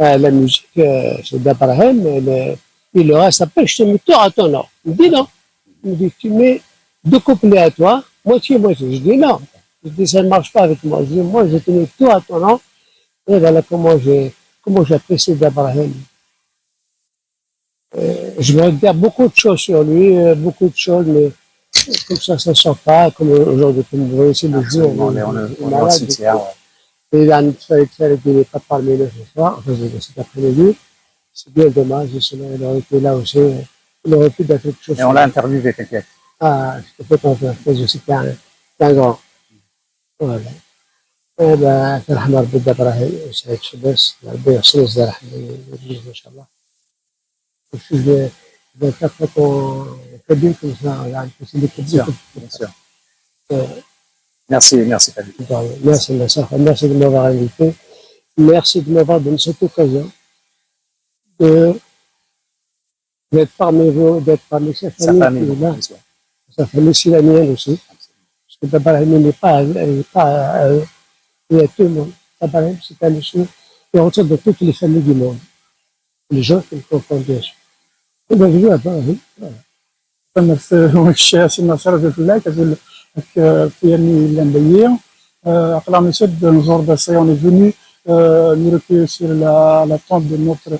Euh, la musique, euh, c'est d'Abraham. Et le, et le reste, après, je te mets tout à ton nom. Il me dit, non. Il me dit, tu mets deux couplets à toi, moitié-moitié. Je dis, non. Je dis, ça ne marche pas avec moi. Je dis, moi, je te mets tout à ton nom. Et voilà comment j'ai, comment j'ai apprécié d'Abraham. Euh, je me regarde beaucoup de choses sur lui, euh, beaucoup de choses, mais comme ça, ça sort pas, comme aujourd'hui, comme vous voyez, c'est le jour où il est malade. Et il a une feuille qui n'est pas parmi nous ce soir, enfin, je veux dire, cet après-midi. C'est bien dommage, sinon il aurait été là aussi, il aurait pu dire quelque chose. Et on l'a interviewé, t'inquiète. Ah, je te fais confiance, je sais que t'es un, t'es un grand. Voilà. Eh ben, ترحم ربي دابا راه سعيد شباس، ربي يحسن الزرع، إن شاء الله. Parce que je vais faire en kabyle comme ça, on a une possibilité de... Bien sûr, bien sûr. Euh, merci, merci, Fabien. Merci, merci, merci de m'avoir invité. Merci de m'avoir donné cette occasion de, d'être parmi vous, d'être parmi sa famille, sa famille, bien sûr. Sa famille, c'est la mienne aussi. Parce que d'abord, il n'est pas, il n'est pas, euh, il y a tout le monde. D'abord, c'est un monsieur qui rentre dans toutes les familles du monde. Les gens qui me comprennent bien sûr. Et ben, je viens pas, hein. Voilà. Tanemmirt, euh, wicc, euh, si Nasser, je voulais que je le, que, euh, Fiani Lambaye. Euh, après la mission de nous organiser, on est venu, euh, nous recueillir sur la, la tombe de notre,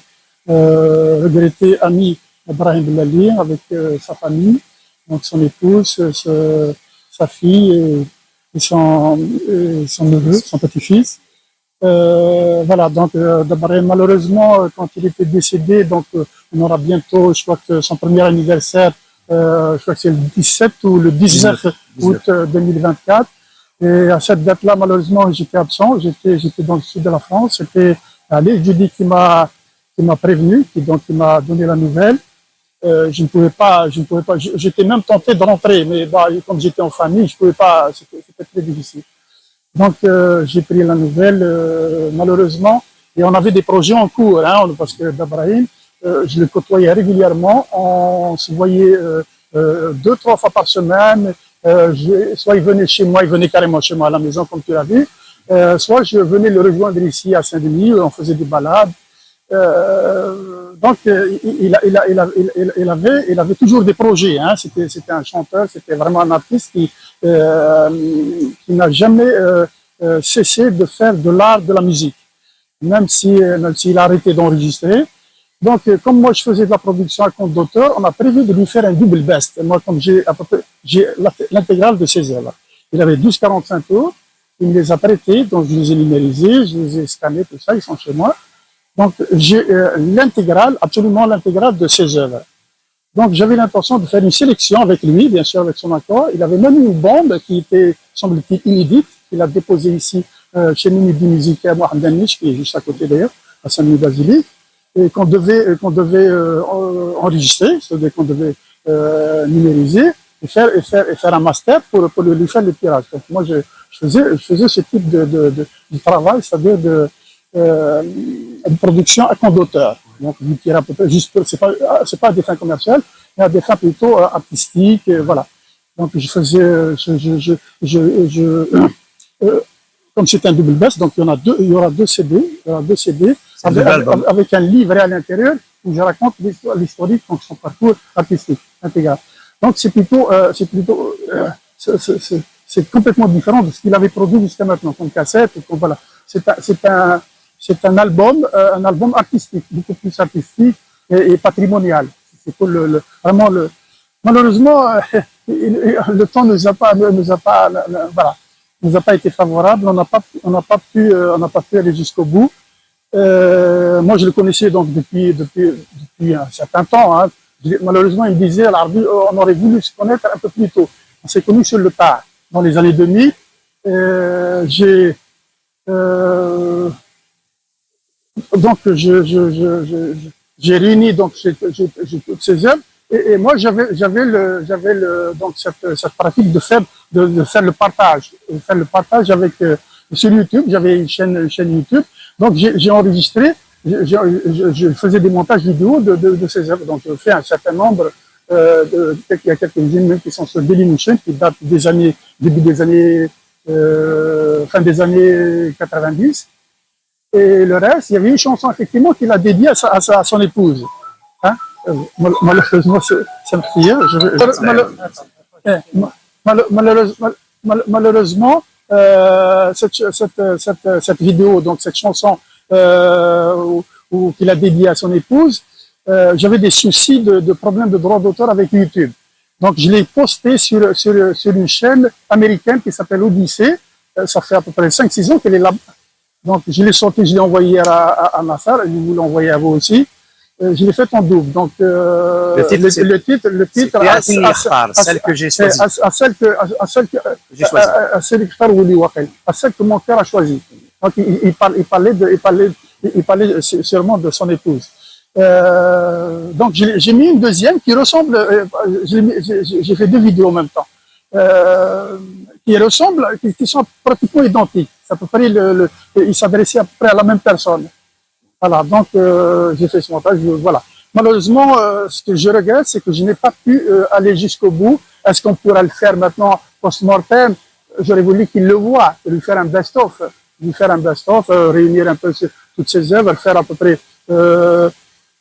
euh, regretté ami Ibrahim Bellali avec, euh, sa famille, donc son épouse, euh, ce, sa fille et, et son, et son neveu, son petit-fils. Euh, voilà, donc, euh, d'abord, malheureusement, euh, quand il était décédé, donc, euh, on aura bientôt, je crois que son premier anniversaire, euh, je crois que c'est le dix-sept ou le dix-neuf août, euh, deux mille vingt-quatre. Et à cette date-là, malheureusement, j'étais absent, j'étais, j'étais dans le sud de la France. C'était Alice Judy qui m'a, qui m'a prévenu, qui, donc, qui m'a donné la nouvelle. Euh, je ne pouvais pas, je ne pouvais pas, je, j'étais même tenté de rentrer, mais bah, comme j'étais en famille, je pouvais pas, c'était, c'était très difficile. Donc, euh, j'ai pris la nouvelle, euh, malheureusement, et on avait des projets en cours, hein, parce que d'Abrahim, euh, je le côtoyais régulièrement, on se voyait, euh, euh, deux, trois fois par semaine, euh, je, soit il venait chez moi, il venait carrément chez moi à la maison, comme tu l'as vu, Euh, soit je venais le rejoindre ici à Saint-Denis, on faisait des balades. Euh, donc, euh, il, il a- il a- il a- il- il- il avait, il avait toujours des projets, hein. C'était, c'était un chanteur, c'était vraiment un artiste qui, euh, qui n'a jamais euh, euh, cessé de faire de l'art, de la musique, même si, euh, même s'il a arrêté d'enregistrer. Donc, euh, comme moi je faisais de la production à compte d'auteur, on a prévu de lui faire un double best. Et moi, comme j'ai à peu près, j'ai la- l'intégrale de ses œuvres. Il avait douze quarante-cinq tours, il me les a prêtés, donc je les ai numérisés, je les ai scannés, tout ça, ils sont chez moi. Donc, j'ai euh, l'intégrale, absolument l'intégrale de ses œuvres. Donc, j'avais l'intention de faire une sélection avec lui, bien sûr, avec son accord. Il avait même une bombe qui était, semble-t-il, inédite, qu'il a déposée ici, euh, chez Mimi du Musique à Mohamed Niche, qui est juste à côté d'ailleurs, à Saint-Denis-Basilique, et qu'on devait, euh, qu'on devait euh, en- enregistrer, c'est-à-dire qu'on devait euh, numériser et faire, et faire, et faire un master pour, pour lui faire le tirage. Donc, moi, je, je faisais, je faisais ce type de, de, de- de travail, c'est-à-dire de, euh, de production à compte d'auteur. Donc, je tire à peu près, juste, c'est pas, c'est pas à des fins commerciales, mais à des fins plutôt euh, artistiques, euh, voilà. Donc, je faisais, euh, je, je, je, je, je- euh, comme c'est un double best, donc il y en a deux, il y aura deux C D, il y aura deux C D avec, avec un livret à l'intérieur où je raconte l'histoire, l'historique, donc son parcours artistique, intégral. Donc, c'est plutôt, euh, c'est plutôt, euh, c'est- c'est c'est- c'est complètement différent de ce qu'il avait produit jusqu'à maintenant, comme cassette, comme, voilà. C'est un, c'est un, c'est un album, euh, un album artistique, beaucoup plus artistique et, et patrimonial. C'est pour le, le- vraiment le. Malheureusement, euh, il- il- le temps nous a pas, nous a pas, voilà, nous a pas été favorable. On n'a pas, on n'a pas pu, euh, on n'a pas pu aller jusqu'au bout. Euh, moi, je le connaissais donc depuis, depuis, depuis un certain temps, hein. Je- malheureusement, il me disait, Larbi, euh, on aurait voulu se connaître un peu plus tôt. On s'est connus sur le tard, dans les années deux mille. Euh, j'ai euh, donc je, je, je, je- j'ai réuni donc j'ai, j'ai- j'ai toutes ces œuvres et, et moi j'avais j'avais le j'avais le donc cette, cette pratique de faire de, de faire le partage, de faire le partage avec euh, sur YouTube. J'avais une chaîne une chaîne YouTube, donc j'ai j'ai enregistré, je, je, je- je faisais des montages vidéo de, de, de ces œuvres. Donc je fais un certain nombre euh, de, il y a quelques-unes même qui sont sur Dailymotion, qui datent des années, début des années, euh, fin des années quatre-vingt-dix. Et le reste, il y avait une chanson effectivement qu'il a dédiée à, sa- à sa- à son épouse. Hein. Euh, mal- malheureusement, c'est c'est ma fille, hein, je vais- mal- euh, mal- malheureuse- mal- mal- malheureusement, euh, cette, cette, cette, cette vidéo, donc cette chanson euh, où- où- qu'il a dédiée à son épouse, euh, j'avais des soucis de, de problèmes de droit d'auteur avec YouTube. Donc, je l'ai postée sur, sur, sur une chaîne américaine qui s'appelle Odyssée. Euh, ça fait à peu près cinq six ans qu'elle est là. Donc, je l'ai sortie, je l'ai envoyée à, à, à Nasser, et je vous l'envoie à vous aussi. Euh, je l'ai faite en double. Donc, euh, le titre, le, c'est le titre, le titre, c'est Yasin Yakhtar, celle que j'ai choisie. À, à celle que, à, à celle que, j'ai choisie. À, à celle que, à celle que mon cœur a choisi. Donc, il, il parle, il parlait de, il parlait, il parlait sûrement de son épouse. Euh, donc, j'ai mis une deuxième qui ressemble, euh, j'ai fait deux vidéos en même temps, euh, qui ressemblent, qui, sont pratiquement identiques. C'est à peu près le, le, il s'adressait à peu près à la même personne. Voilà, donc euh, j'ai fait ce montage, voilà. Malheureusement, euh, ce que je regrette, c'est que je n'ai pas pu euh, aller jusqu'au bout. Est-ce qu'on pourra le faire maintenant post-mortem ? J'aurais voulu qu'il le voie, lui faire un best-of, lui faire un best-of, euh, réunir un peu toutes ses œuvres, faire à peu près euh,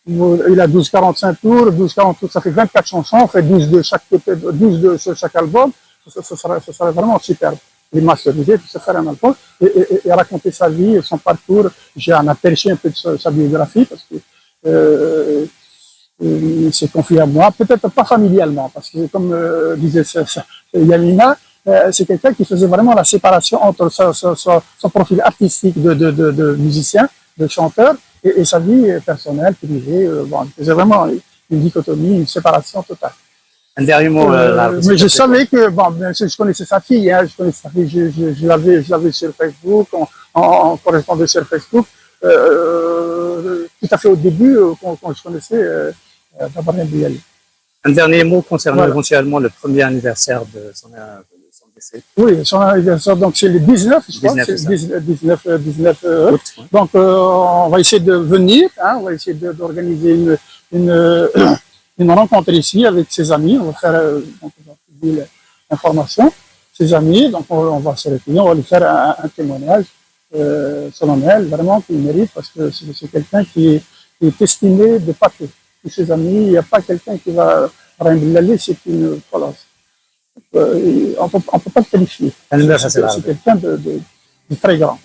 il a douze quarante-cinq tours, douze quarante tours, ça fait vingt-quatre chansons, on fait douze de chaque côté, douze de sur chaque album, ça, ça, serait, ça serait vraiment superbe. Les masteriser, tout ça, faire un album et, et, et raconter sa vie, son parcours. J'ai un aperçu un peu de sa, sa biographie parce que euh, euh, il s'est confié à moi, peut-être pas familialement, parce que comme euh, disait Yamina, euh, c'est quelqu'un qui faisait vraiment la séparation entre son, son, son profil artistique de, de, de, de musicien, de chanteur, et, et, sa vie personnelle, privée. Euh, bon, c'est vraiment une dichotomie, une séparation totale. Un dernier mot. Euh, euh, mais je savais que, bon, je connaissais sa fille, hein, je connaissais sa fille, je, je, je l'avais, je l'avais sur Facebook, on, on, on correspondait sur Facebook, euh, tout à fait au début, euh, quand, quand, je connaissais euh, Dabrien Bouyaï. Un dernier mot concernant voilà. Éventuellement le premier anniversaire de son, de son décès. Oui, son anniversaire, donc c'est le dix-neuf, je crois, dix-neuf, c'est dix-neuf, dix-neuf euh, août. Ouais. Donc euh, on va essayer de venir, hein, on va essayer d'organiser une, une, une rencontre ici avec ses amis, on va faire euh, donc, l'information. ses amis, donc on, on va se recueillir, on va lui faire un, un témoignage euh, solennel, vraiment qu'il mérite, parce que c'est c'est quelqu'un qui, qui est estimé de partout. Tous ses amis, il n'y a pas quelqu'un qui va Ibrahim Bellali, c'est une, voilà, euh, on peut, on peut pas le qualifier. Tanemmirt a C'est Sidi c'est Ṛebbi. Quelqu'un de, de, de très grand.